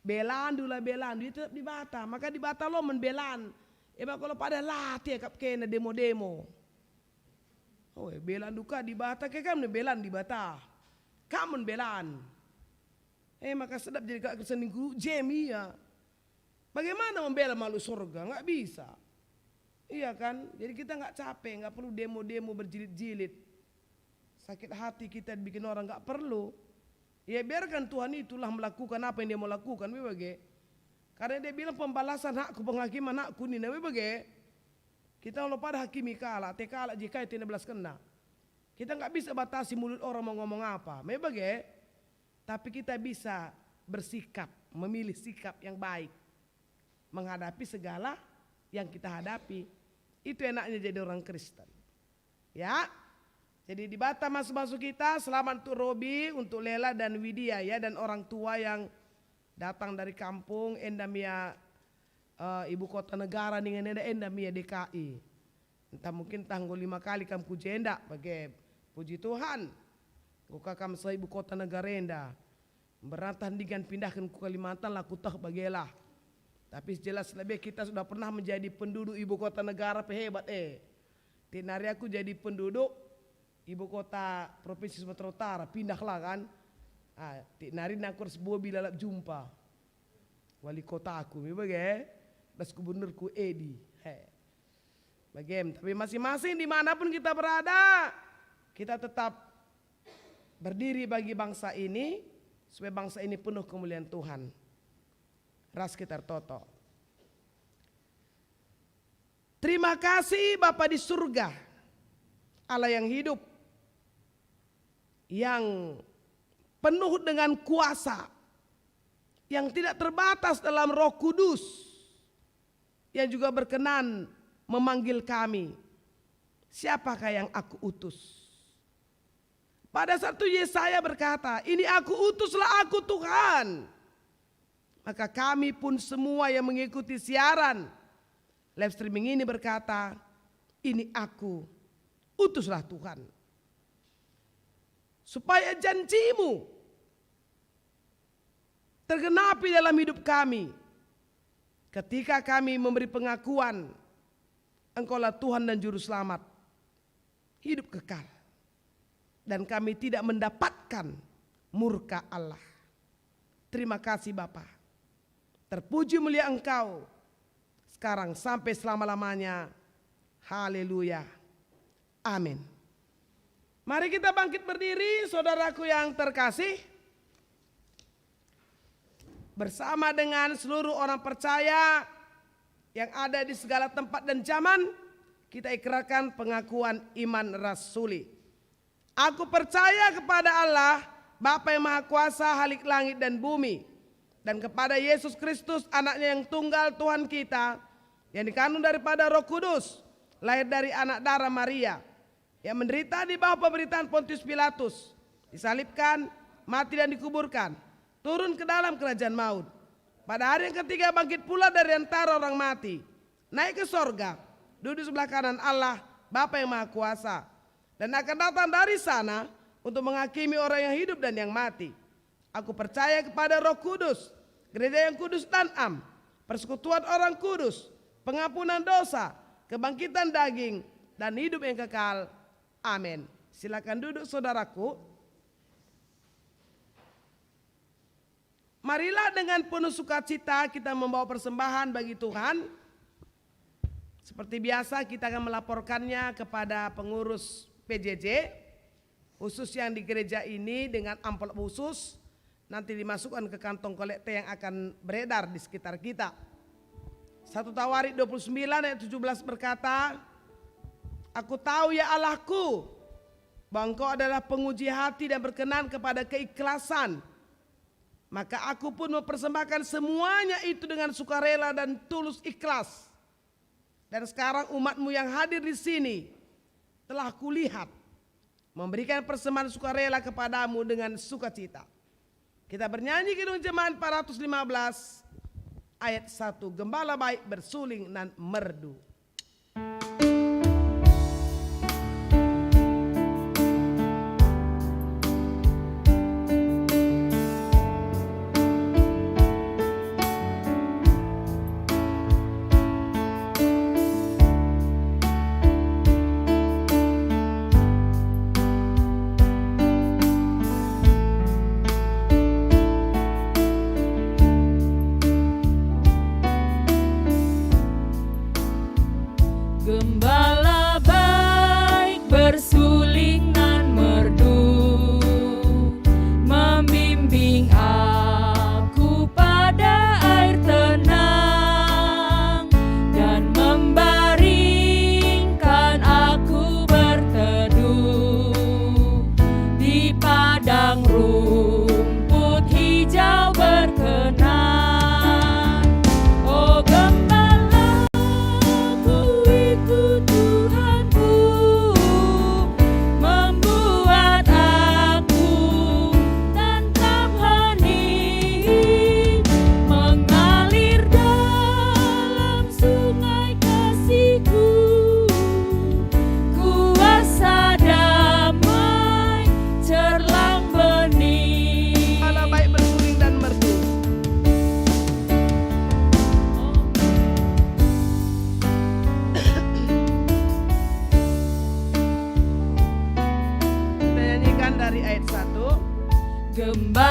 Belandu, la belandu. Ia tetap Dibata. Maka Dibata lo men belan. Eba kalau pada latih kap kena demo-demo. Oh, belandu ka Dibata, ke kam ne belan Dibata. Kam men belan. Eh, maka sedap jadi kalak Kristen ningku, jem ia. Bagaimana membela makhluk surga? Nggak bisa. Iya kan? Jadi kita nggak capek, nggak perlu demo-demo berjilid-jilid. Sakit hati kita dibikin orang, nggak perlu. Ya, biarkan Tuhan itulah melakukan apa yang dia mau lakukan, me bage. Karena dia bilang, "Pembalasan hakku, penghakiman hakku," nina, me bage. Kita olo pada hakimi kalak, ate kalak je kai ate belaskenna. Kita nggak bisa batasi mulut orang mau ngomong apa, me bage. Tapi kita bisa bersikap, memilih sikap yang baik menghadapi segala yang kita hadapi. Itu enaknya jadi orang Kristen. Ya. Jadi Dibata masu-masu kita, selamat untuk Robi, untuk Lela dan Widya ya, dan orang tua yang datang dari kampung, enda me ia, eh, ibu kota negara, ningen enda, enda me ia D K I. Ntah mungkin tah enggo lima kali kam ku jenda, bage. Puji Tuhan. Enggo ka kam seh ibu kota negara enda. Mberantah ndigan pindahken ku Kalimantan, la kuteh bagelah. Tapi jelas lebe kita sudah pernah menjadi penduduk ibu kota negara pe hebat, eh. Tiap nari aku jadi penduduk ibu kota Provinsi Sumatera Utara, pindahlah kan. Ah, tiap nari nangkur sebuah bila lalap jumpa wali kotaku, me bage, das gubernurku Edi. He. Bagem, tapi masing-masing dimanapun kita berada, kita tetap berdiri bagi bangsa ini, supaya bangsa ini penuh kemuliaan Tuhan. Ras kita ertoto. Terima kasih Bapa di surga, Allah yang hidup, yang penuh dengan kuasa, yang tidak terbatas dalam Roh Kudus, yang juga berkenan memanggil kami. Siapakah yang aku utus? Pada saat itu Yesaya berkata, "Ini aku, utuslah aku, Tuhan." Maka kami pun semua yang mengikuti siaran live streaming ini berkata, "Ini aku, utuslah Tuhan." Supaya janjimu tergenapi dalam hidup kami. Ketika kami memberi pengakuan, Engkaulah Tuhan dan Juru Selamat, hidup kekal, dan kami tidak mendapatkan murka Allah. Terima kasih, Bapa. Terpuji mulia Engkau, sekarang sampai selama-lamanya. Haleluya. Amin. Mari kita bangkit berdiri, saudaraku yang terkasih. Bersama dengan seluruh orang percaya yang ada di segala tempat dan zaman, kita ikrarkan pengakuan iman rasuli. Aku percaya kepada Allah, Bapa yang Maha Kuasa, Khalik langit dan bumi, dan kepada Yesus Kristus, Anaknya yang tunggal, Tuhan kita, yang dikandung daripada Roh Kudus, lahir dari anak darah Maria, yang menderita di bawah pemerintahan Pontius Pilatus, disalibkan, mati dan dikuburkan, turun ke dalam kerajaan maut. Pada hari yang ketiga bangkit pula dari antara orang mati, naik ke sorga, duduk sebelah kanan Allah, Bapa yang Maha Kuasa, dan akan datang dari sana untuk menghakimi orang yang hidup dan yang mati. Aku percaya kepada Roh Kudus, gereja yang kudus dan am, persekutuan orang kudus, pengampunan dosa, kebangkitan daging, dan hidup yang kekal. Amin. Silakan duduk, saudaraku. Marilah dengan penuh sukacita kita membawa persembahan bagi Tuhan. Seperti biasa, kita akan melaporkannya kepada pengurus P J J, khusus yang di gereja ini, dengan amplop khusus, nanti dimasukkan ke kantong kolekte yang akan beredar di sekitar kita. Satu Tawarik dua puluh sembilan ayat tujuh belas berkata, "Aku tahu, ya Allahku, bahwa Engkau adalah penguji hati dan berkenan kepada keikhlasan. Maka aku pun mempersembahkan semuanya itu dengan sukarela dan tulus ikhlas. Dan sekarang umat-Mu yang hadir di sini telah kulihat memberikan persembahan sukarela kepada-Mu dengan sukacita." Kita bernyanyi Kidung Jemaat empat ratus lima belas ayat satu, Gembala Baik Bersuling nan Merdu.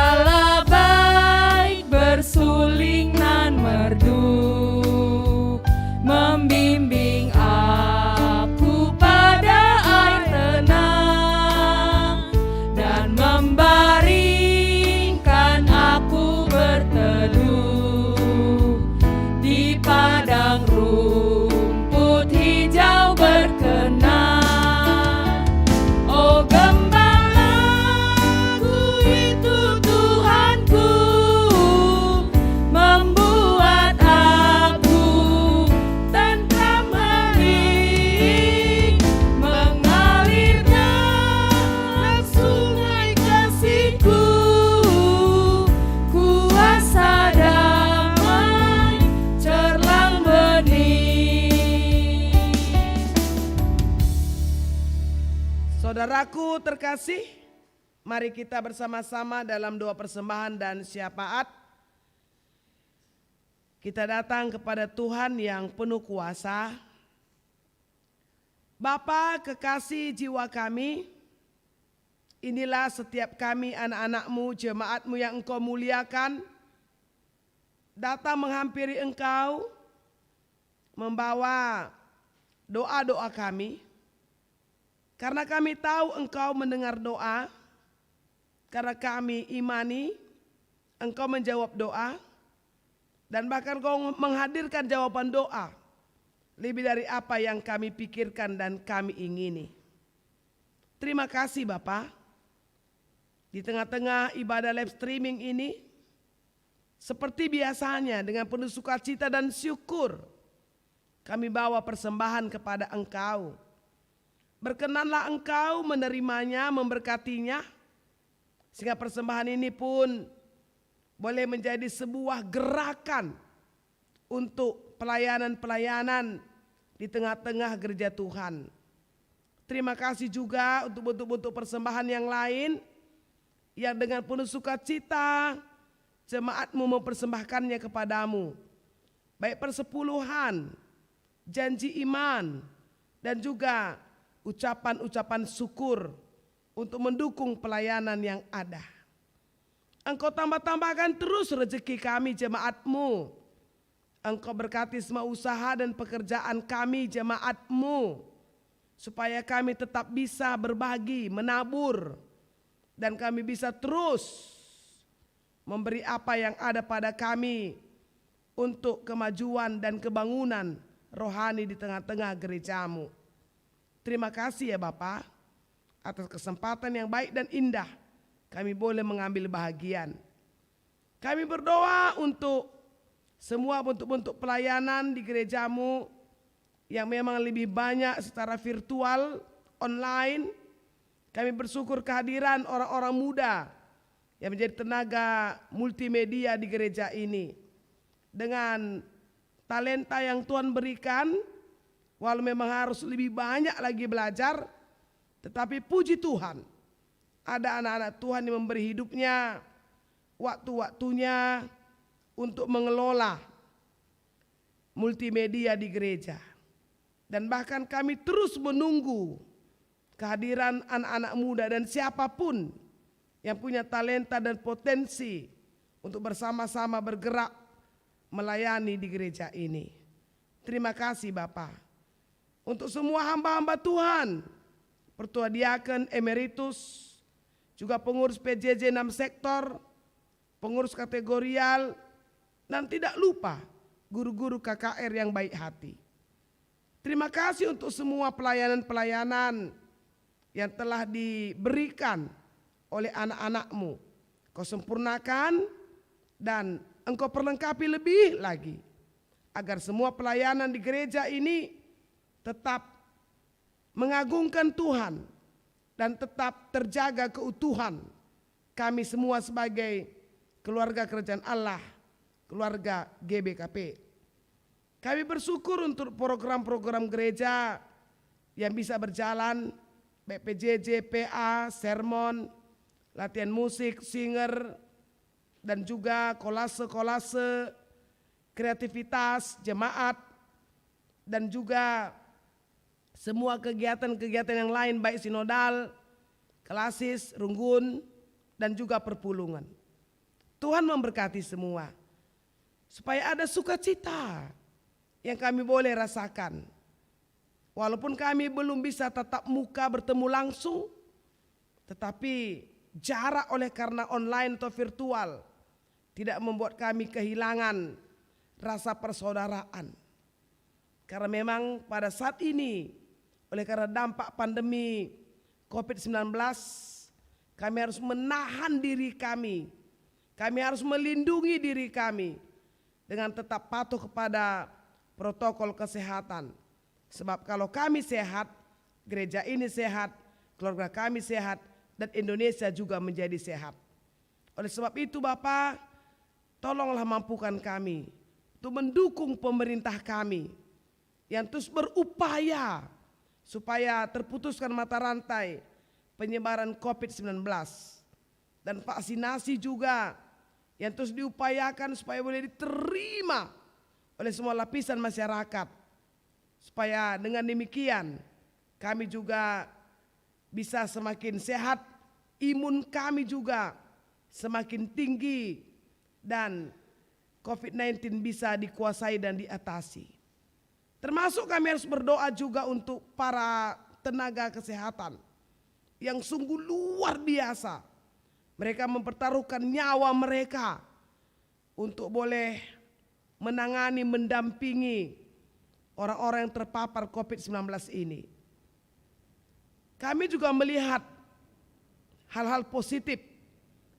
Kala baik bersuling nan merdu, membimbing aku pada air tenang, dan membaringkan aku berteduh di padang rumput hijau berkenan. O gembalaku itu Tuhanku, membuat aku tentram hening, mengalirkan sungai kasihku, kuasa damai cerlang bening. Saudaraku terkasih, mari kita bersama-sama dalam doa persembahan dan syafaat. Kita datang kepada Tuhan yang penuh kuasa. Bapa kekasih jiwa kami, inilah setiap kami anak-anak-Mu, jemaat-Mu yang Engkau muliakan, datang menghampiri Engkau, membawa doa-doa kami, karena kami tahu Engkau mendengar doa, karena kami imani Engkau menjawab doa, dan bahkan Engkau menghadirkan jawaban doa lebih dari apa yang kami pikirkan dan kami ingini. Terima kasih, Bapa. Di tengah-tengah ibadah live streaming ini, seperti biasanya, dengan penuh sukacita dan syukur, kami bawa persembahan kepada Engkau. Berkenanlah Engkau menerimanya, memberkatinya, sehingga persembahan ini pun boleh menjadi sebuah gerakan untuk pelayanan-pelayanan di tengah-tengah gereja Tuhan. Terima kasih juga untuk bentuk-bentuk persembahan yang lain yang dengan penuh sukacita jemaat-Mu mempersembahkannya kepada-Mu, baik persepuluhan, janji iman, dan juga ucapan-ucapan syukur untuk mendukung pelayanan yang ada. Engkau tambah-tambahkan terus rezeki kami, jemaat-Mu. Engkau berkati semua usaha dan pekerjaan kami, jemaat-Mu, supaya kami tetap bisa berbagi, menabur, dan kami bisa terus memberi apa yang ada pada kami untuk kemajuan dan kebangunan rohani di tengah-tengah gereja-Mu. Terima kasih ya Bapa, atas kesempatan yang baik dan indah kami boleh mengambil bahagian. Kami berdoa untuk semua bentuk-bentuk pelayanan di gereja-Mu yang memang lebih banyak secara virtual, online. Kami bersyukur kehadiran orang-orang muda yang menjadi tenaga multimedia di gereja ini. Dengan talenta yang Tuhan berikan, walau memang harus lebih banyak lagi belajar, tetapi puji Tuhan, ada anak-anak Tuhan yang memberi hidupnya, waktu-waktunya untuk mengelola multimedia di gereja. Dan bahkan kami terus menunggu kehadiran anak-anak muda dan siapapun yang punya talenta dan potensi untuk bersama-sama bergerak melayani di gereja ini. Terima kasih, Bapa. Untuk semua hamba-hamba Tuhan, Pertua Diaken Emeritus, juga pengurus P J J enam sektor, pengurus kategorial, dan tidak lupa guru-guru K K R yang baik hati. Terima kasih untuk semua pelayanan-pelayanan yang telah diberikan oleh anak-anak-Mu. Kau sempurnakan dan Engkau perlengkapi lebih lagi, agar semua pelayanan di gereja ini tetap mengagungkan Tuhan dan tetap terjaga keutuhan kami semua sebagai keluarga kerajaan Allah, keluarga G B K P. Kami bersyukur untuk program-program gereja yang bisa berjalan, baik P J J, P A, sermon, latihan musik, singer, dan juga kolase-kolase, kreativitas jemaat, dan juga semua kegiatan-kegiatan yang lain, baik sinodal, klasis, runggun, dan juga perpulungen. Tuhan memberkati semua, supaya ada sukacita yang kami boleh rasakan. Walaupun kami belum bisa tatap muka bertemu langsung, tetapi jarak oleh karena online atau virtual tidak membuat kami kehilangan rasa persaudaraan. Karena memang pada saat ini, oleh karena dampak pandemi covid sembilan belas, kami harus menahan diri kami. Kami harus melindungi diri kami dengan tetap patuh kepada protokol kesehatan. Sebab kalau kami sehat, gereja ini sehat, keluarga kami sehat, dan Indonesia juga menjadi sehat. Oleh sebab itu, Bapa, tolonglah mampukan kami untuk mendukung pemerintah kami yang terus berupaya supaya terputuskan mata rantai penyebaran covid sembilan belas, dan vaksinasi juga yang terus diupayakan supaya boleh diterima oleh semua lapisan masyarakat, supaya dengan demikian kami juga bisa semakin sehat, imun kami juga semakin tinggi, dan covid sembilan belas bisa dikuasai dan diatasi. Termasuk kami harus berdoa juga untuk para tenaga kesehatan yang sungguh luar biasa. Mereka mempertaruhkan nyawa mereka untuk boleh menangani, mendampingi orang-orang yang terpapar covid sembilan belas ini. Kami juga melihat hal-hal positif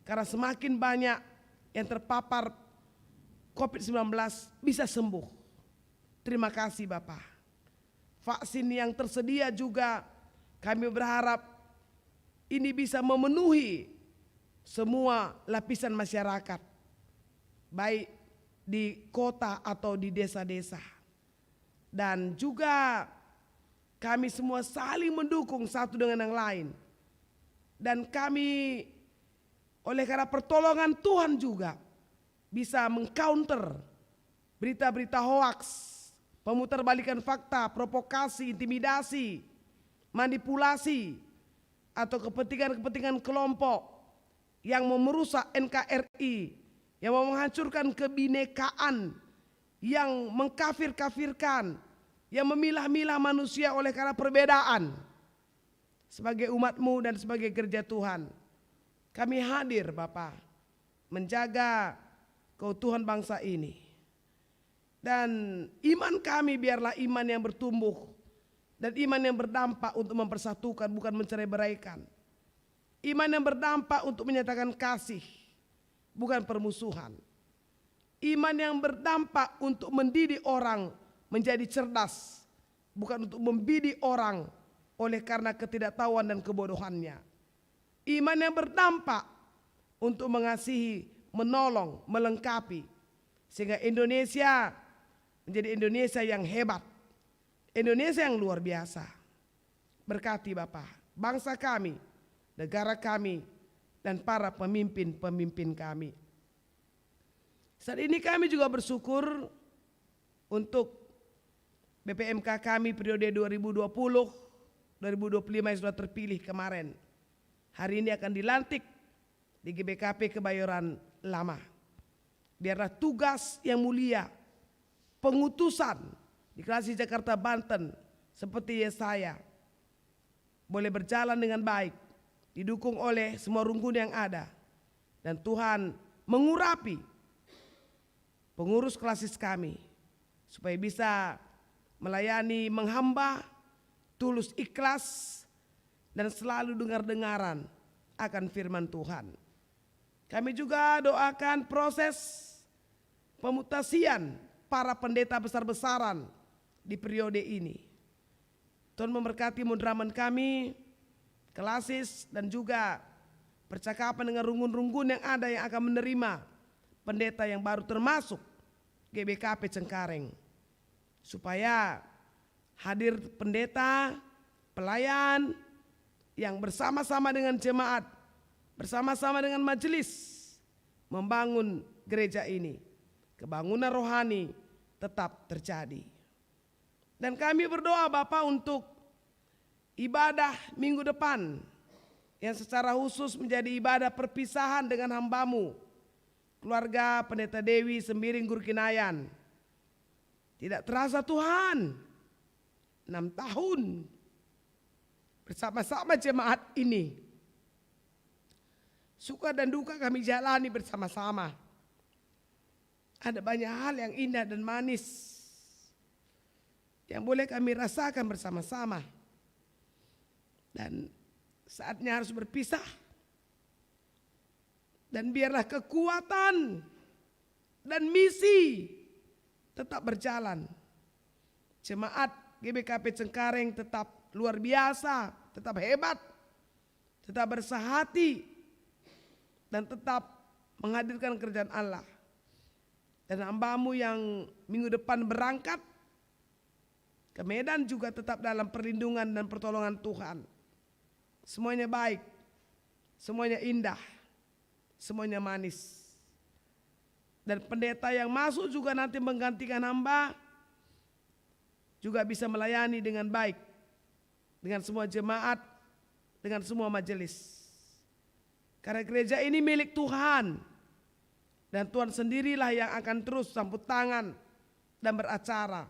karena semakin banyak yang terpapar covid sembilan belas bisa sembuh. Terima kasih, Bapa. Vaksin yang tersedia juga, kami berharap ini bisa memenuhi semua lapisan masyarakat, baik di kota atau di desa-desa. Dan juga kami semua saling mendukung satu dengan yang lain. Dan kami, oleh karena pertolongan Tuhan juga, bisa mengcounter berita-berita hoaks, pemutarbalikan fakta, provokasi, intimidasi, manipulasi, atau kepentingan-kepentingan kelompok yang merusak N K R I, yang mau menghancurkan kebinekaan, yang mengkafir-kafirkan, yang memilah-milah manusia oleh karena perbedaan. Sebagai umat-Mu dan sebagai gereja Tuhan, kami hadir, Bapa, menjaga keutuhan bangsa ini. Dan iman kami biarlah iman yang bertumbuh dan iman yang berdampak untuk mempersatukan, bukan mencerai-beraikan. Iman yang berdampak untuk menyatakan kasih, bukan permusuhan. Iman yang berdampak untuk mendidik orang menjadi cerdas, bukan untuk membidik orang oleh karena ketidaktahuan dan kebodohannya. Iman yang berdampak untuk mengasihi, menolong, melengkapi, sehingga Indonesia menjadi Indonesia yang hebat, Indonesia yang luar biasa. Berkati Bapa, bangsa kami, negara kami, dan para pemimpin-pemimpin kami. Saat ini kami juga bersyukur untuk B P M K kami periode dua ribu dua puluh, dua ribu dua puluh lima yang sudah terpilih kemarin. Hari ini akan dilantik di G B K P Kebayoran Lama. Biarlah tugas yang mulia, pengutusan di Klasis Jakarta Banten seperti Yesaya boleh berjalan dengan baik, didukung oleh semua runggun yang ada. Dan Tuhan mengurapi pengurus klasis kami, supaya bisa melayani, menghamba, tulus ikhlas, dan selalu dengar-dengaran akan firman Tuhan. Kami juga doakan proses pemutasian para pendeta besar-besaran di periode ini. Tuhan memberkati mundramen kami, klasis, dan juga percakapan dengan runggun-runggun yang ada yang akan menerima pendeta yang baru, termasuk G B K P Cengkareng, supaya hadir pendeta, pelayan yang bersama-sama dengan jemaat, bersama-sama dengan majelis membangun gereja ini. Kebangunan rohani tetap terjadi. Dan kami berdoa, Bapa, untuk ibadah minggu depan yang secara khusus menjadi ibadah perpisahan dengan hamba-Mu, keluarga Pendeta Dewi Sembiring Gurkinayan. Tidak terasa Tuhan, enam tahun bersama-sama jemaat ini. Suka dan duka kami jalani bersama-sama. Ada banyak hal yang indah dan manis yang boleh kami rasakan bersama-sama. Dan saatnya harus berpisah. Dan biarlah kekuatan dan misi tetap berjalan. Jemaat G B K P Cengkareng tetap luar biasa, tetap hebat, tetap bersahati, dan tetap menghadirkan kerajaan Allah. Dan hambamu yang minggu depan berangkat ke Medan juga tetap dalam perlindungan dan pertolongan Tuhan. Semuanya baik, semuanya indah, semuanya manis. Dan pendeta yang masuk juga nanti menggantikan hamba juga bisa melayani dengan baik, dengan semua jemaat, dengan semua majelis. Karena gereja ini milik Tuhan, dan Tuhan sendirilah yang akan terus campur tangan dan beracara,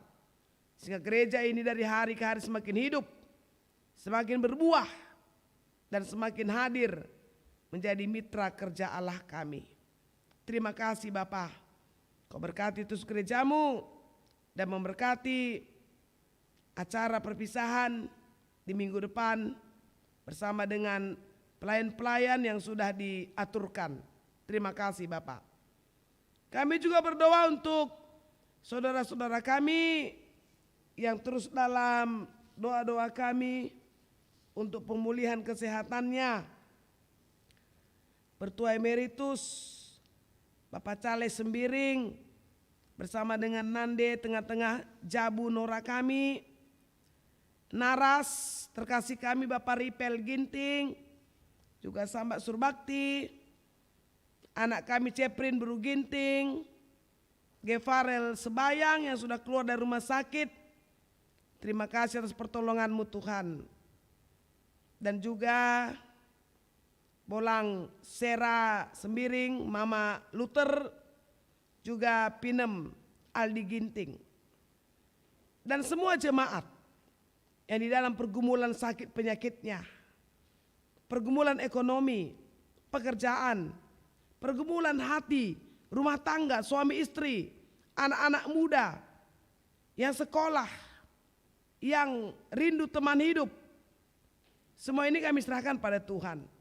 sehingga gereja ini dari hari ke hari semakin hidup, semakin berbuah, dan semakin hadir menjadi mitra kerja Allah kami. Terima kasih Bapa. Kau berkati terus gerejamu dan memberkati acara perpisahan di minggu depan bersama dengan pelayan-pelayan yang sudah diaturkan. Terima kasih Bapa. Kami juga berdoa untuk saudara-saudara kami yang terus dalam doa-doa kami untuk pemulihan kesehatannya. Pertua Emeritus Bapa Cale Sembiring bersama dengan Nande tengah-tengah jabu nora kami, naras terkasih kami Bapa Ripel Ginting, juga Sambak Surbakti, anak kami Ceprin Beru Ginting, Gefarel Sebayang yang sudah keluar dari rumah sakit. Terima kasih atas pertolonganmu Tuhan. Dan juga Bolang Sera Sembiring, Mama Luter, juga Pinem Aldi Ginting. Dan semua jemaat yang di dalam pergumulan sakit penyakitnya, pergumulan ekonomi, pekerjaan, pergumulan hati, rumah tangga, suami istri, anak-anak muda, yang sekolah, yang rindu teman hidup. Semua ini kami serahkan pada Tuhan.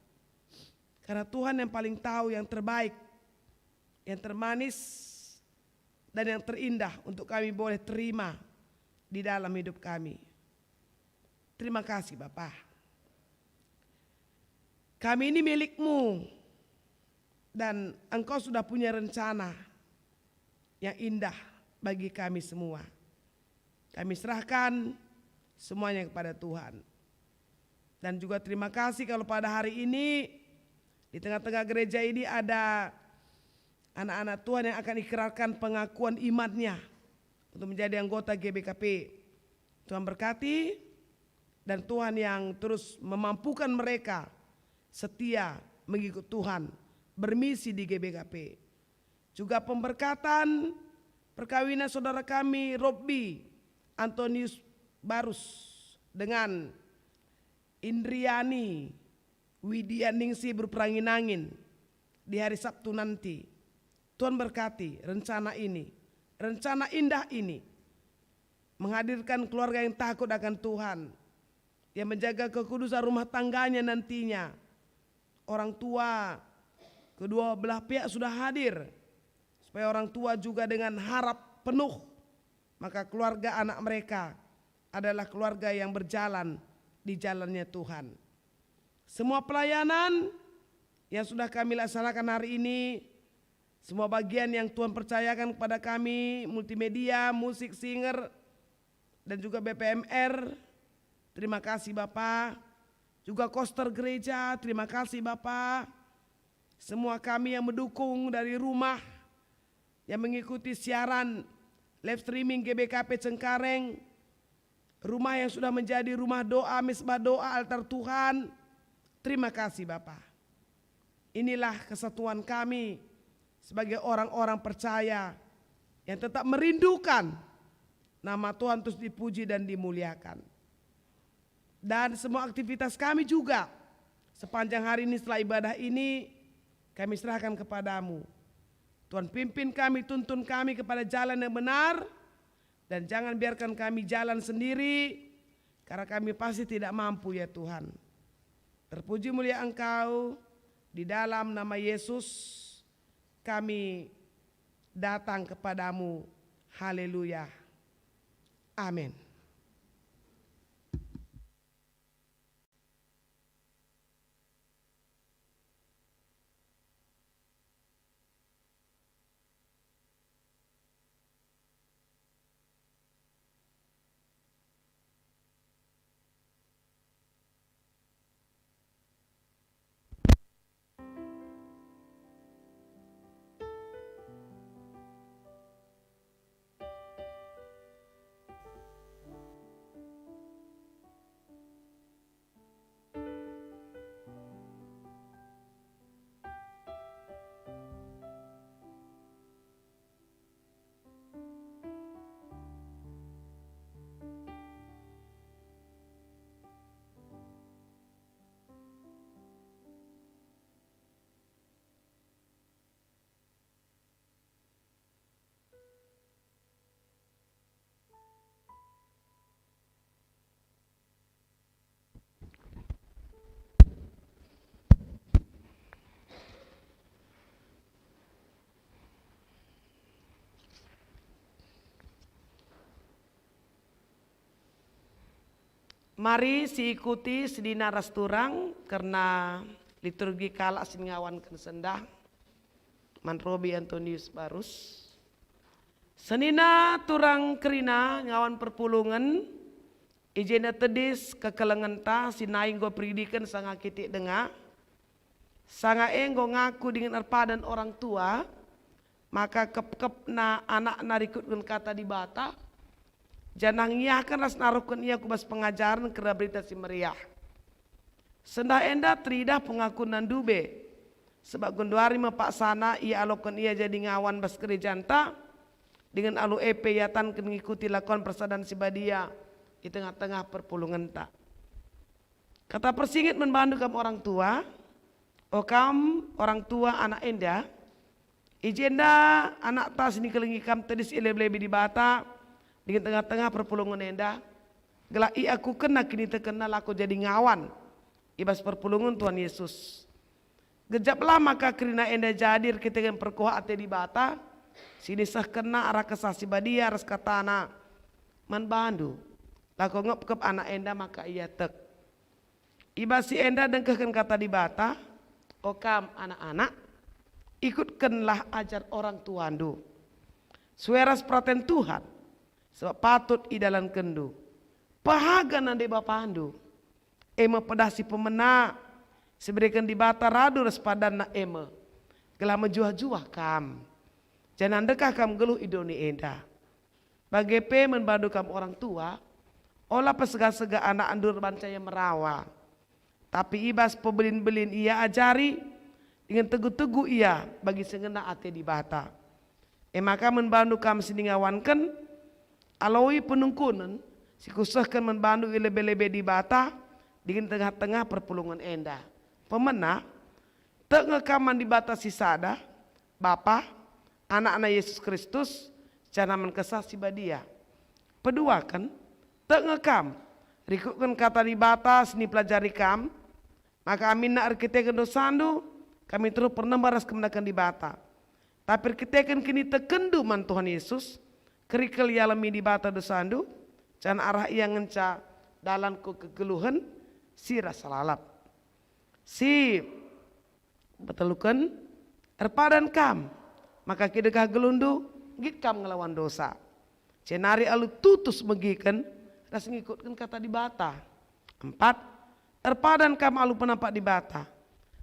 Karena Tuhan yang paling tahu yang terbaik, yang termanis, dan yang terindah untuk kami boleh terima di dalam hidup kami. Terima kasih Bapa. Kami ini milik-Mu, dan Engkau sudah punya rencana yang indah bagi kami semua. Kami serahkan semuanya kepada Tuhan. Dan juga terima kasih kalau pada hari ini di tengah-tengah gereja ini ada anak-anak Tuhan yang akan ikrarkan pengakuan imannya untuk menjadi anggota G B K P. Tuhan berkati, dan Tuhan yang terus memampukan mereka setia mengikut Tuhan, bermisi di G B K P. Juga pemberkatan perkawinan saudara kami Robbi Antonius Barus dengan Indriani Widianingsih Berperangin-angin di hari Sabtu nanti. Tuhan berkati rencana ini, rencana indah ini, menghadirkan keluarga yang takut akan Tuhan, yang menjaga kekudusan rumah tangganya nantinya. Orang tua kedua belah pihak sudah hadir, supaya orang tua juga dengan harap penuh, maka keluarga anak mereka adalah keluarga yang berjalan di jalannya Tuhan. Semua pelayanan yang sudah kami laksanakan hari ini, semua bagian yang Tuhan percayakan kepada kami, multimedia, musik, singer, dan juga B P M R, terima kasih Bapa. Juga koster gereja, terima kasih Bapa. Semua kami yang mendukung dari rumah, yang mengikuti siaran live streaming G B K P Cengkareng, rumah yang sudah menjadi rumah doa, mesbah doa, altar Tuhan. Terima kasih Bapa. Inilah kesatuan kami sebagai orang-orang percaya yang tetap merindukan nama Tuhan terus dipuji dan dimuliakan. Dan semua aktivitas kami juga sepanjang hari ini setelah ibadah ini kami serahkan kepadamu. Tuhan, pimpin kami, tuntun kami kepada jalan yang benar, dan jangan biarkan kami jalan sendiri, karena kami pasti tidak mampu, ya Tuhan. Terpuji mulia Engkau, di dalam nama Yesus kami datang kepadamu. Haleluya. Amin. Mari siikuti senina ras turang kerna liturgi kalak si ngawanken sendah man Robi Antonius Barus. Senina turang kerina ngawan perpulungen, i jenda tedis kekelengenta si nai enggo peridiken sanga kitik denga, sanga e enggo ngaku dingen erpadan orang tua, maka kepkepna anakna rikutken Kata Dibata, janah ngiahken ras naruhken ia ku bas pengajaren kerna Berita Si Meriah. Sendah enda teridah pengakunna ndube, sebab genduari me paksana ia aloken ia jadi ngawan bas gerejanta, dingen alu e pe iatanken ngikuti lakon persadan si badia i tengah-tengah perpulungenta. Kata persinget man bandu kam orang tua, o kam orang tua anak enda, i jenda anakta si nikelengi kam tedis i lebe-lebe Dibata dingen tengah-tengah perpulungen enda, gelah iakukenna kinitekenna lako jadi ngawan i bas perpulungen Tuhan Yesus. Gejaplah maka kerina enda jadi erkiteken perkuah ate Dibata, si nisehkenna arah Kesah Si Badia ras kataNa man bandu, lako ngepkep anak enda maka ia tek. I bas si enda dengkehken Kata Dibata, o kam anak-anak, ikutkenlah ajar orang tuandu, sue ras peraten Tuhan, sebab patut idalankenndu. Pehaga nande bapandu, e me pedah si pemena, si ibereken Dibata radu ras padanNa e me, gelah mejuah-juah kam, janah ndekah kam nggeluh i doni enda. Bage pe man bandu kam orang tua, ola pesega-sega anakndu erbahanca ia merawa. Tapi i bas pebelin-belin ia ajari, dingen tegu-tegu ia bagi si ngena ate Dibata. E maka man bandu kam si ningawanken, aloi penungkunen si kusehken man bandu i lebe-lebe Dibata dingen tengah-tengah perpulungen enda. Pemena, tek nge kam man Dibata si sada, Bapa, AnakNa Yesus Kristus, janah man Kesah Si Badia. Peduaken, tek nge kam, rikutken Kata Dibata si nipelajari kam, maka aminna erkiteken dosandu, kam teruh pernembeh ras kemenaken Dibata. Tapi erkiteken kinitekenndu man Tuhan Yesus, kerikel ialemi Dibata dosandu, janah arah Ia ngenca dalan ku kegeluhen si rasa lalap. Si peteluken, erpadan kam, maka kidekah geluhndu, nggit kam ngelawan dosa. Jenari alu tutus megiken ras ngikutken Kata Dibata. Empat, erpadan kam alu penampak Dibata,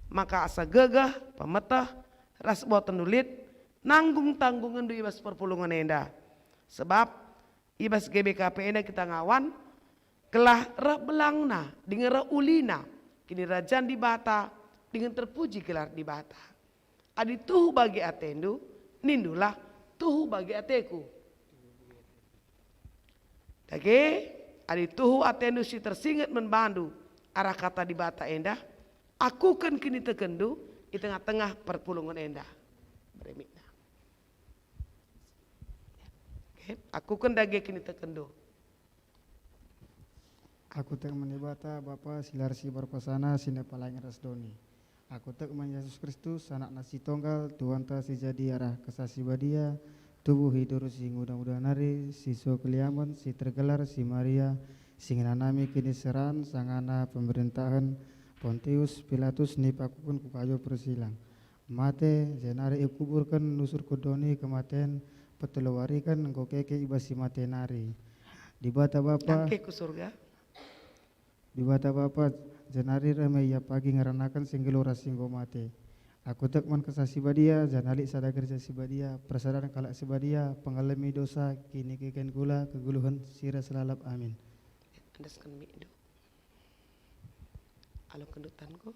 maka asa gegeh, pemeteh, ras boatenndu lit nanggung tanggungenndu i bas perpulungen enda. Sebab i bas G B K P enda kita ngawan, gelah reh belangna dingen reh ulina Kinirajan Dibata dingen terpuji gelar Dibata. Adi tuhu bage atendu, nindulah, "Tuhu bage ateku." Dage, adi tuhu atendu si tersinget man bandu arah kata Dibata enda, akuken kinitekenndu i tengah-tengah perpulungen enda. Beremikna. Oke, akuken dage kinitekenndu. Aku tek man Dibata, Bapa si la ersibar kuasana, si ndepa langit ras doni. Aku tek man Yesus Kristus, AnakNa si Tonggal, Tuhanta si jadi arah Kesah Si Badia, tubuh i Durus si Nguda-nguda nari, si so keliamen, si tergelar si Maria, si ngenanami kiniseran sangana pemerentahen Pontius Pilatus, nipakuken ku kayu persilang. Mate, jenari ikuburken, nusur ku doni kematen, peteluwariken enggo keke i bas si mate nari. Dibata Bapa, Nangkih ku surga. Dibata Bapa, jenari reh me Ia pagi ngeranaken si nggeluh ras si enggo mate. Aku tek man Kesah Si Badia, janah lit sada Gereja Si Badia, persadan kalak si badia, pengalemi dosa, kinikeken kula, kegeluhen si ras lalap. Amin. Endesken mikndu. Alokenndu tanku.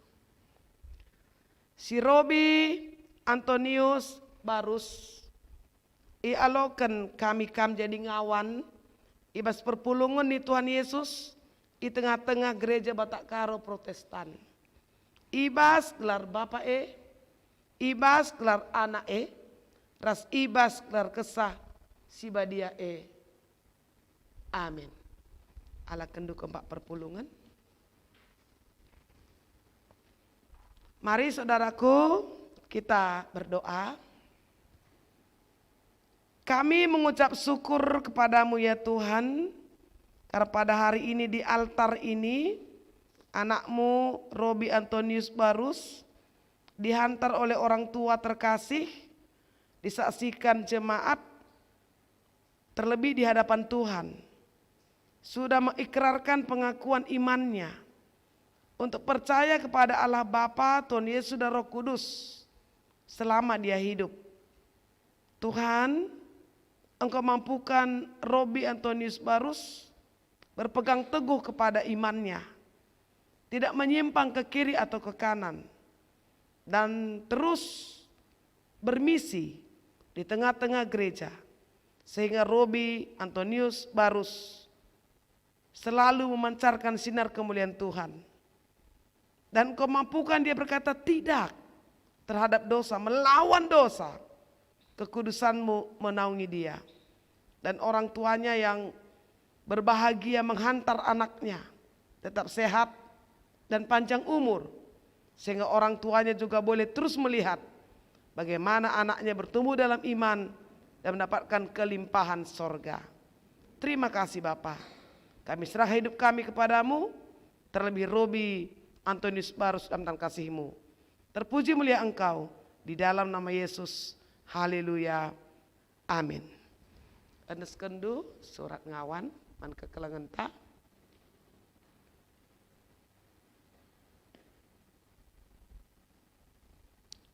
Si Robi Antonius Barus, ialoken kami kam jadi ngawan i bas perpulungen ni Tuhan Yesus i tengah-tengah Gereja Batak Karo Protestan, i bas gelar Bapa e, i bas gelar Anak e, ras i bas gelar Kesah Si Badia e. Amin. Alakenndu kempak perpulungen. Mari, saudaraku, kita berdoa. Kami mengucap syukur kepada-Mu, ya Tuhan, karena pada hari ini di altar ini, anak-Mu, Robi Antonius Barus, dihantar oleh orang tua terkasih, disaksikan jemaat, terlebih di hadapan Tuhan, sudah mengikrarkan pengakuan imannya untuk percaya kepada Allah Bapa, Tuhan Yesus, dan Roh Kudus selama dia hidup. Tuhan, Engkau mampukan Robi Antonius Barus berpegang teguh kepada imannya, tidak menyimpang ke kiri atau ke kanan, dan terus bermisi di tengah-tengah gereja, sehingga Robi Antonius Barus selalu memancarkan sinar kemuliaan Tuhan. Dan Engkau mampukan dia berkata tidak terhadap dosa, melawan dosa. Kekudusan-Mu menaungi dia. Dan orang tuanya yang berbahagia menghantar anaknya tetap sehat dan panjang umur, sehingga orang tuanya juga boleh terus melihat bagaimana anaknya bertumbuh dalam iman dan mendapatkan kelimpahan sorga. Terima kasih, Bapa. Kami serah hidup kami kepada-Mu, terlebih Robi Antonius Barus dalam tangan kasih-Mu. Terpuji mulia Engkau di dalam nama Yesus. Haleluya. Amin. Endeskenndu surat ngawan man kekelengenta.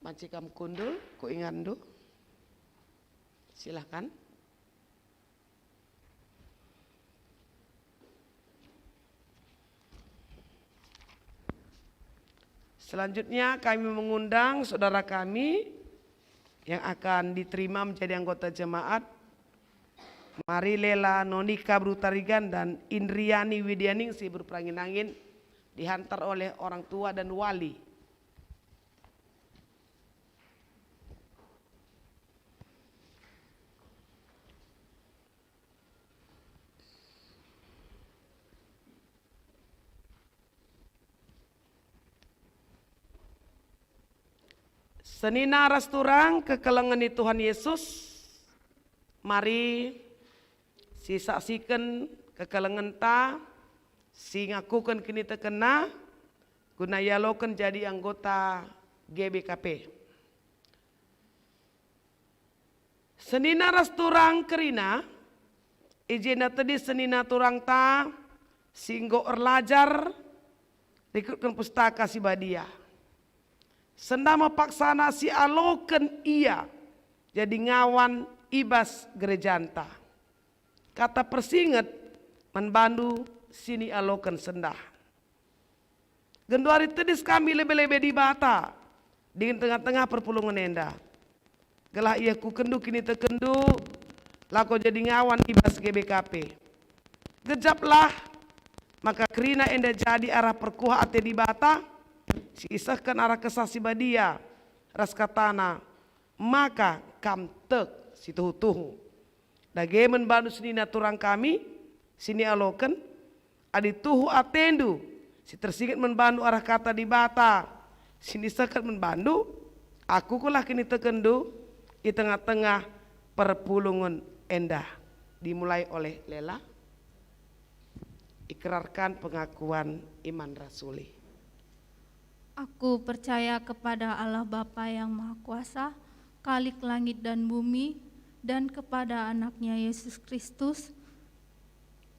Banci kam kundul ku inganndu. Silahkan. Selanjutnya kami mengundang saudara kami yang akan diterima menjadi anggota jemaat, Mari Lela Nonika Berutarigan dan Indriani Widianingsih Berperangin-angin, dihantar oleh orang tua dan wali. Senina ras turang kekelengen ni Tuhan Yesus, mari sisaksiken kekelengenta, singakuken kinitekenna, guna ialoken jadi anggota G B K P. Senina ras turang kerina, i jenda tedis senina turangta si enggo erlajar rikutken Pustaka Si Badia. Sendah me paksana si aloken ia jadi ngawan i bas gerejanta. Kata persinget man bandu si nialoken sendah. Genduari tedis kami lebe-lebe Dibata, dingen tengah-tengah perpulungen enda, gelah iakukenndu kinitekenndu lako jadi ngawan i bas G B K P. Gejaplah maka kerina enda jadi arah perkuah ate Dibata, si isehken arah Kesah Si Badia ras kataNa, maka kam tek si tuhu-tuhu. Dage man bandu senina turang kami, si nialoken, adi tuhu atendu, si tersinget man bandu arah kata Dibata, si nisehken man bandu, akukenlah kinitekenndu i tengah-tengah perpulungen enda. Dimulai oleh Lela, ikerarkan pengakuan iman rasuli. Aku percaya kepada Allah Bapa yang Maha Kuasa, Khalik langit dan bumi, dan kepada Anaknya Yesus Kristus,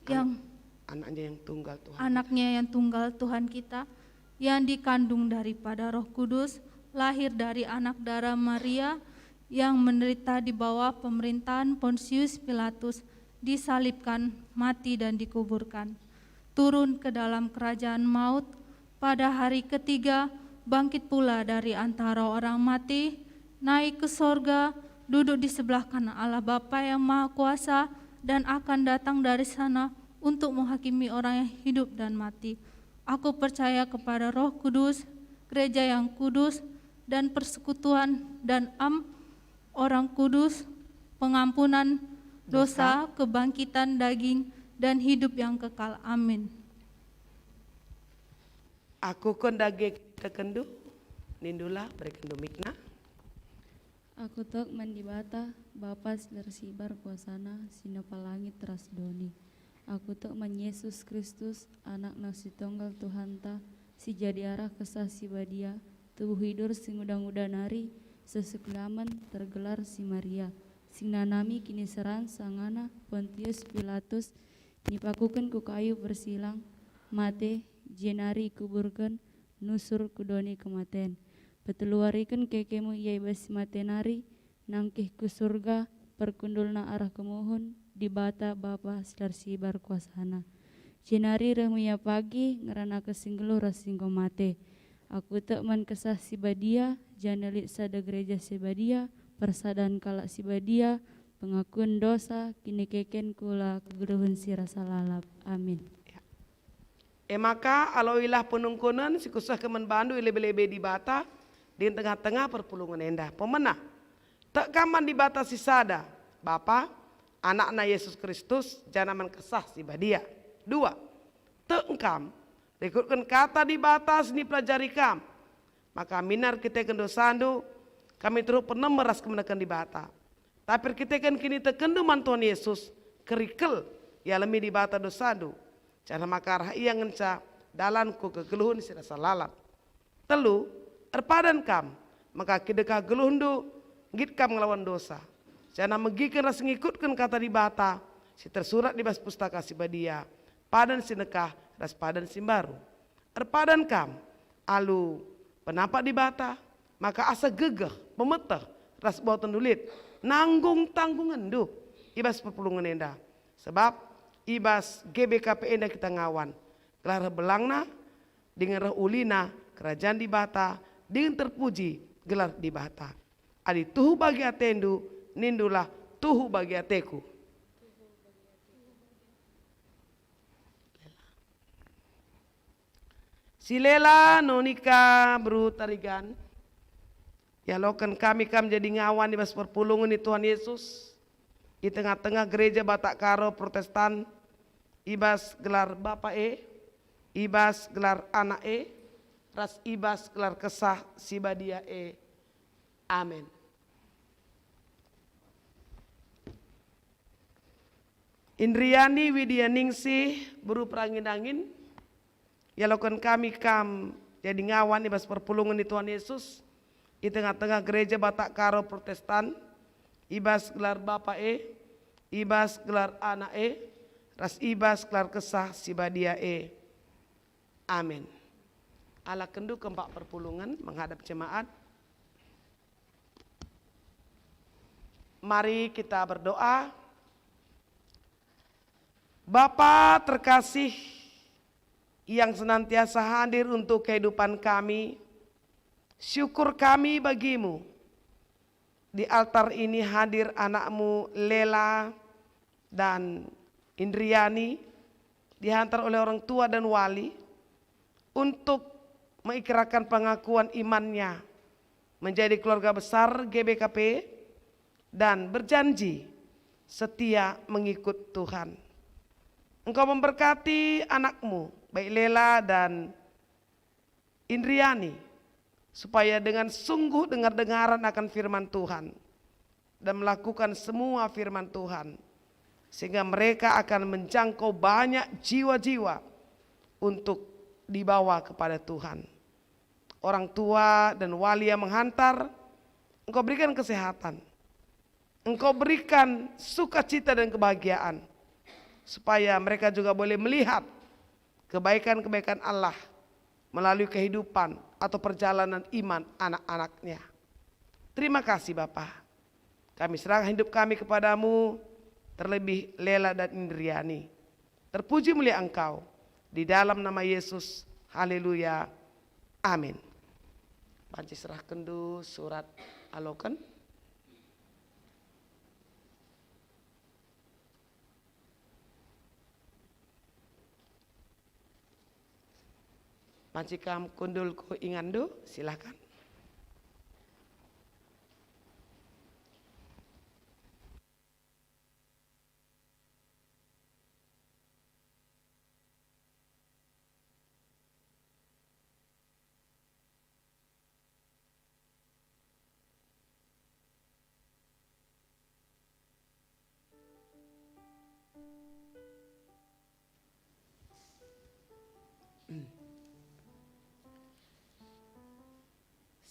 yang Anaknya yang tunggal Tuhan. Anaknya yang tunggal Tuhan kita, yang dikandung daripada Roh Kudus, lahir dari anak dara Maria, yang menderita di bawah pemerintahan Pontius Pilatus, disalibkan, mati, dan dikuburkan. Turun ke dalam kerajaan maut, pada hari ketiga bangkit pula dari antara orang mati, naik ke sorga, duduk di sebelah kanan Allah Bapa yang Maha Kuasa, dan akan datang dari sana untuk menghakimi orang yang hidup dan mati. Aku percaya kepada Roh Kudus, gereja yang kudus, dan persekutuan dan am orang kudus, pengampunan dosa, kebangkitan daging, dan hidup yang kekal. Amin. Aku kon dage kinitekenndu, nindulah, berekenndu mikna. Aku tek man Dibata, Bapa si la ersibar kuasana, si nepa langit ras doni. Aku tek man Yesus Kristus, Anakna si tonggal Tuhanta, si jadi arah Kesah Si Badia, tubuh idur si nguda-nguda nari, seh sekulamen, tergelar si Maria, si nanami kiniseran sangana Pontius Pilatus, nipakuken ku kayu persilang, mate, jenari ikuburken, nusur ku doni kematen. Peteluariken kekemu ia i bas si mate nari, nangkih ku Surga, perkundulna arah kemuhun Dibata Bapa si la ersibar kuasana. Jenari reh me ia pagi ngeranaken si nggeluh ras si enggo mate. Aku tek man Kesah Si Badia, janah lit sada gereja si badia, persadan kalak si badia, pengakun dosa, kinikeken kula kegeluhen si rasa lalap. Amin. E maka, aloilah penungkunen si kusehken man bandu i lebe-lebe Dibata, dingen tengah-tengah perpulungen enda. Pemena, tek kam man Dibata si sada, Bapa, Anakna Yesus Kristus, janah man Kesah Si Badia. Dua, tek kam, rikutken kata Dibata si nipelajari kam, maka minar erkiteken dosandu, kami teruh pernemer ras kemenekken Dibata. Tapi erkiteken kinitekenndu man Tuhan Yesus, kerikel ialemi Dibata dosandu, janah maka arah Ia ngenca dalan ku kegeluhen si rasa lalap. Telu, erpadan kam, maka kidekah geluhndu nggit kam ngelawan dosa, janah megiken ras ngikutken kata Dibata si tersurat i bas Pustaka Si Badia, padan si nekah ras padan si mbaru. Erpadan kam alu penampak Dibata, maka asa gegeh, pemeteh, ras buatenndu lit nanggung tanggungenndu i bas perpulungen enda. Sebab i bas G B K P enda kita ngawan, gelah reh belangna, dingen reh ulina Kerajan Dibata, dingen terpuji gelar Dibata. Adi tuhu bagi atendu, nindulah, "Tuhu bagi ateku." Si Lela, Nonika, beru Tarigan, ialoken kami kam jadi ngawan i bas perpulungen ni Tuhan Yesus, i tengah-tengah gereja Batak Karo Protestan, i bas gelar Bapa e, i bas gelar Anak e, ras i bas gelar Kesah Si Badia e. Amin. Indriani Widianingsih, beru Perangin-angin, ialoken kami kam jadi ngawan i bas perpulungen ni Tuhan Yesus, i tengah-tengah gereja Batak Karo Protestan, i bas gelar Bapa e, i bas gelar Anak e, ras i bas gelar Kesah Si Badia e. Amin. Alakenndu kempak perpulungen menghadap jemaat. Mari kita berdoa. Bapa terkasih yang senantiasa hadir untuk kehidupan kami, Syukur kami bagimu. Di altar ini hadir anakmu Lela dan Indriani, diantar oleh orang tua dan wali untuk mengikrarkan pengakuan imannya menjadi keluarga besar G B K P dan berjanji setia mengikut Tuhan. Engkau memberkati anakmu, baik Lela dan Indriani, supaya dengan sungguh dengar-dengaran akan firman Tuhan dan melakukan semua firman Tuhan, sehingga mereka akan menjangkau banyak jiwa-jiwa untuk dibawa kepada Tuhan. Orang tua dan wali yang menghantar, Engkau berikan kesehatan. Engkau berikan sukacita dan kebahagiaan, supaya mereka juga boleh melihat kebaikan-kebaikan Allah melalui kehidupan atau perjalanan iman anak-anaknya. Terima kasih, Bapa. Kami serahkan hidup kami kepada-Mu, terlebih Lela dan Indriani. Terpuji mulia Engkau, di dalam nama Yesus. Haleluya. Amin. Banci serahkenndu surat aloken. Banci kam kundul ku inganndu, silakan.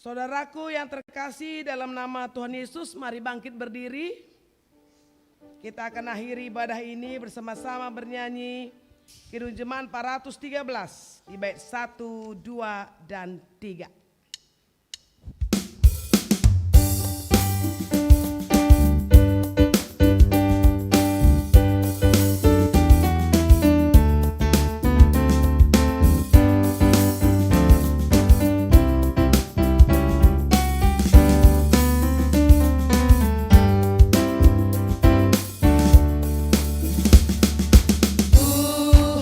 Saudaraku yang terkasih dalam nama Tuhan Yesus, mari bangkit berdiri. Kita akan akhiri ibadah ini bersama-sama bernyanyi Kidung Jeman empat ratus tiga belas di bait satu, dua, dan tiga.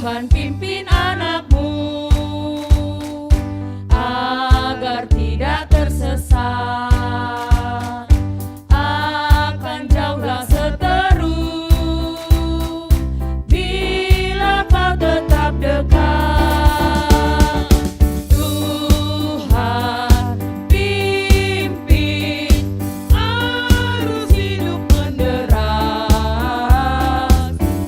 Tuhan, pimpin anak-Mu agar tidak tersesat, akan jauhlah seteru bila Kau tetap dekat. Tuhan, pimpin arus hidup menderas,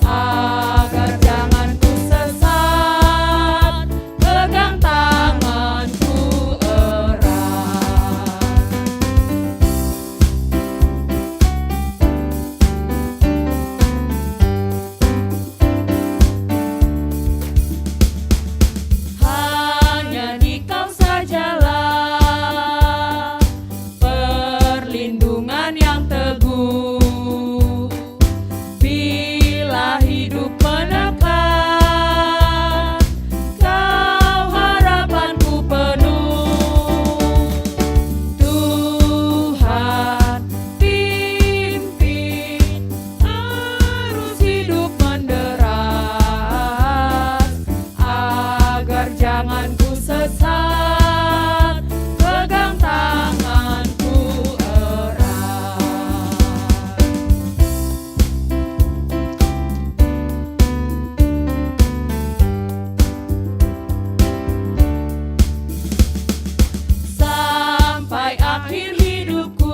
agar jangan ku sesat, pegang tanganku erat. Hanya di Kau sajalah perlindungan yang teguh. Bila hidup menekan, Kau harapanku penuh. Tuhan, pimpin arus hidup menderas, agar jangan ku sesat, pegang tanganku erat. Sampai akhir hidupku,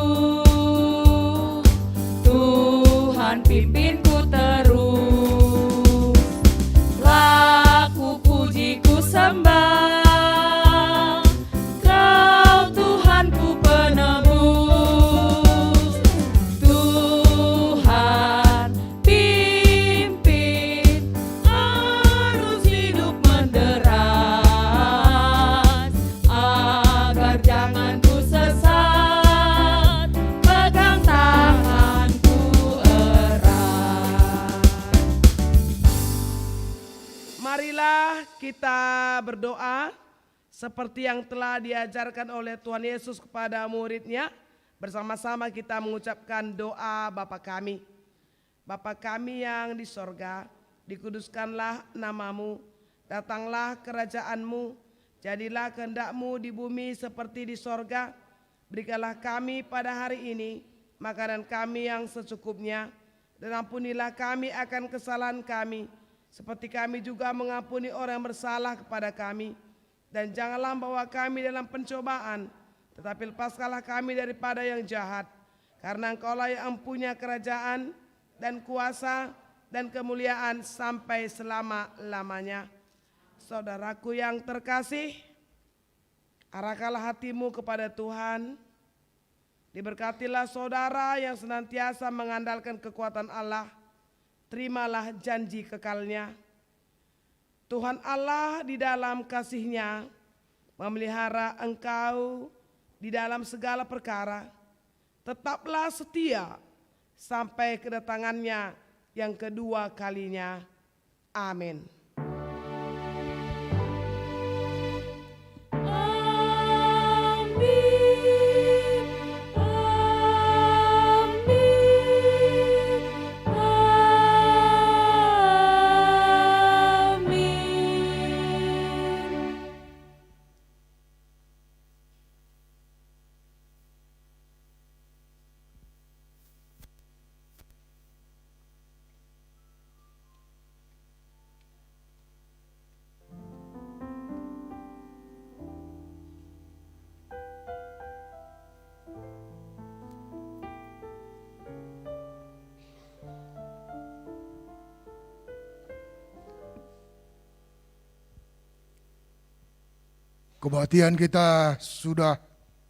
Tuhan, pimpinku terus. La kupuji, kusembah, Kau Tuhanku penebus. Tuhan, pimpin arus hidup menderas, agar jangan ku sesat, pegang tanganku erat. Marilah kita berdoa. Seperti yang telah diajarkan oleh Tuhan Yesus kepada murid-Nya, bersama-sama kita mengucapkan doa Bapa kami. Bapa kami yang di sorga, dikuduskanlah nama-Mu, datanglah kerajaan-Mu, jadilah kehendak-Mu di bumi seperti di sorga. Berikanlah kami pada hari ini makanan kami yang secukupnya, dan ampunilah kami akan kesalahan kami, seperti kami juga mengampuni orang yang bersalah kepada kami. Dan janganlah membawa kami dalam pencobaan, tetapi lepaskanlah kami daripada yang jahat. Karena Engkaulah yang empunya kerajaan, dan kuasa, dan kemuliaan sampai selama-lamanya. Saudaraku yang terkasih, arahkanlah hatimu kepada Tuhan. Diberkatilah saudara yang senantiasa mengandalkan kekuatan Allah. Terimalah janji kekal-Nya. Tuhan Allah di dalam kasih-Nya memelihara engkau di dalam segala perkara. Tetaplah setia sampai kedatangan-Nya yang kedua kalinya. Amin. Amin. Amin. Amin. Kebaktian kita sudah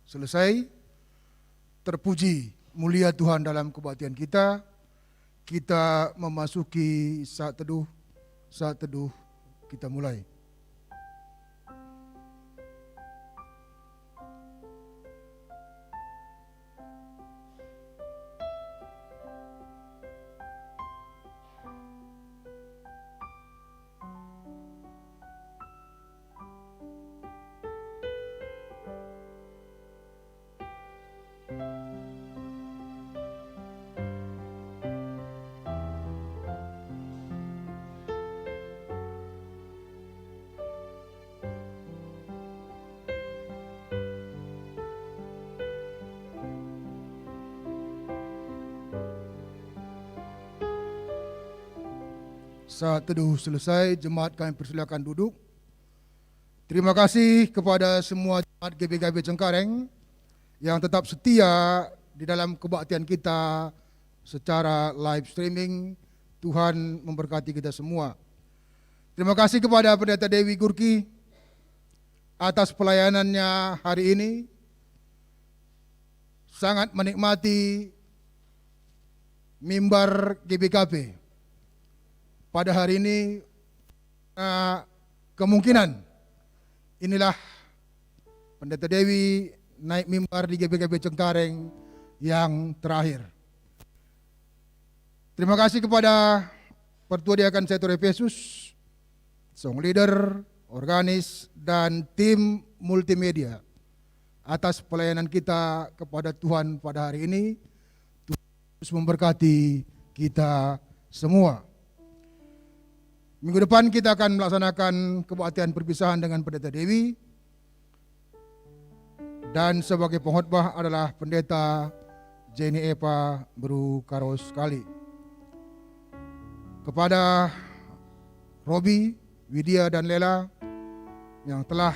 selesai. Terpuji, mulia Tuhan dalam kebaktian kita. Kita memasuki saat teduh, saat teduh kita mulai. Saat teduh selesai, jemaat kami persilakan duduk. Terima kasih kepada semua jemaat G B K P Cengkareng yang tetap setia di dalam kebaktian kita secara live streaming. Tuhan memberkati kita semua. Terima kasih kepada Pendeta Dewi Gurki atas pelayanannya hari ini. Sangat menikmati mimbar G B K P pada hari ini. Nah, kemungkinan inilah Pendeta Dewi naik mimbar di G B K P Cengkareng yang terakhir. Terima kasih kepada Pertua Diakan Sektor Efesus, song leader, organis, dan tim multimedia atas pelayanan kita kepada Tuhan pada hari ini. Tuhan Yesus memberkati kita semua. Minggu depan kita akan melaksanakan kebaktian perpisahan dengan Pendeta Dewi. Dan sebagai pengkhotbah adalah Pendeta Jenny Epa Beru Karos Kali. Kepada Robi, Widya, dan Lela yang telah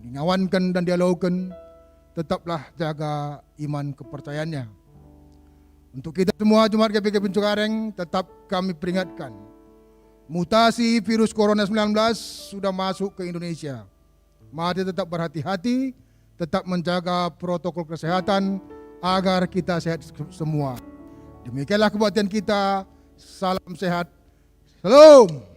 dingawanken dan dialoken, tetaplah jaga iman kepercayaannya. Untuk kita semua jemaat G B K P Cengkareng, tetap kami peringatkan, mutasi virus corona sembilan belas sudah masuk ke Indonesia. Mari tetap berhati-hati, tetap menjaga protokol kesehatan agar kita sehat semua. Demikianlah kebaktian kita. Salam sehat. Shalom.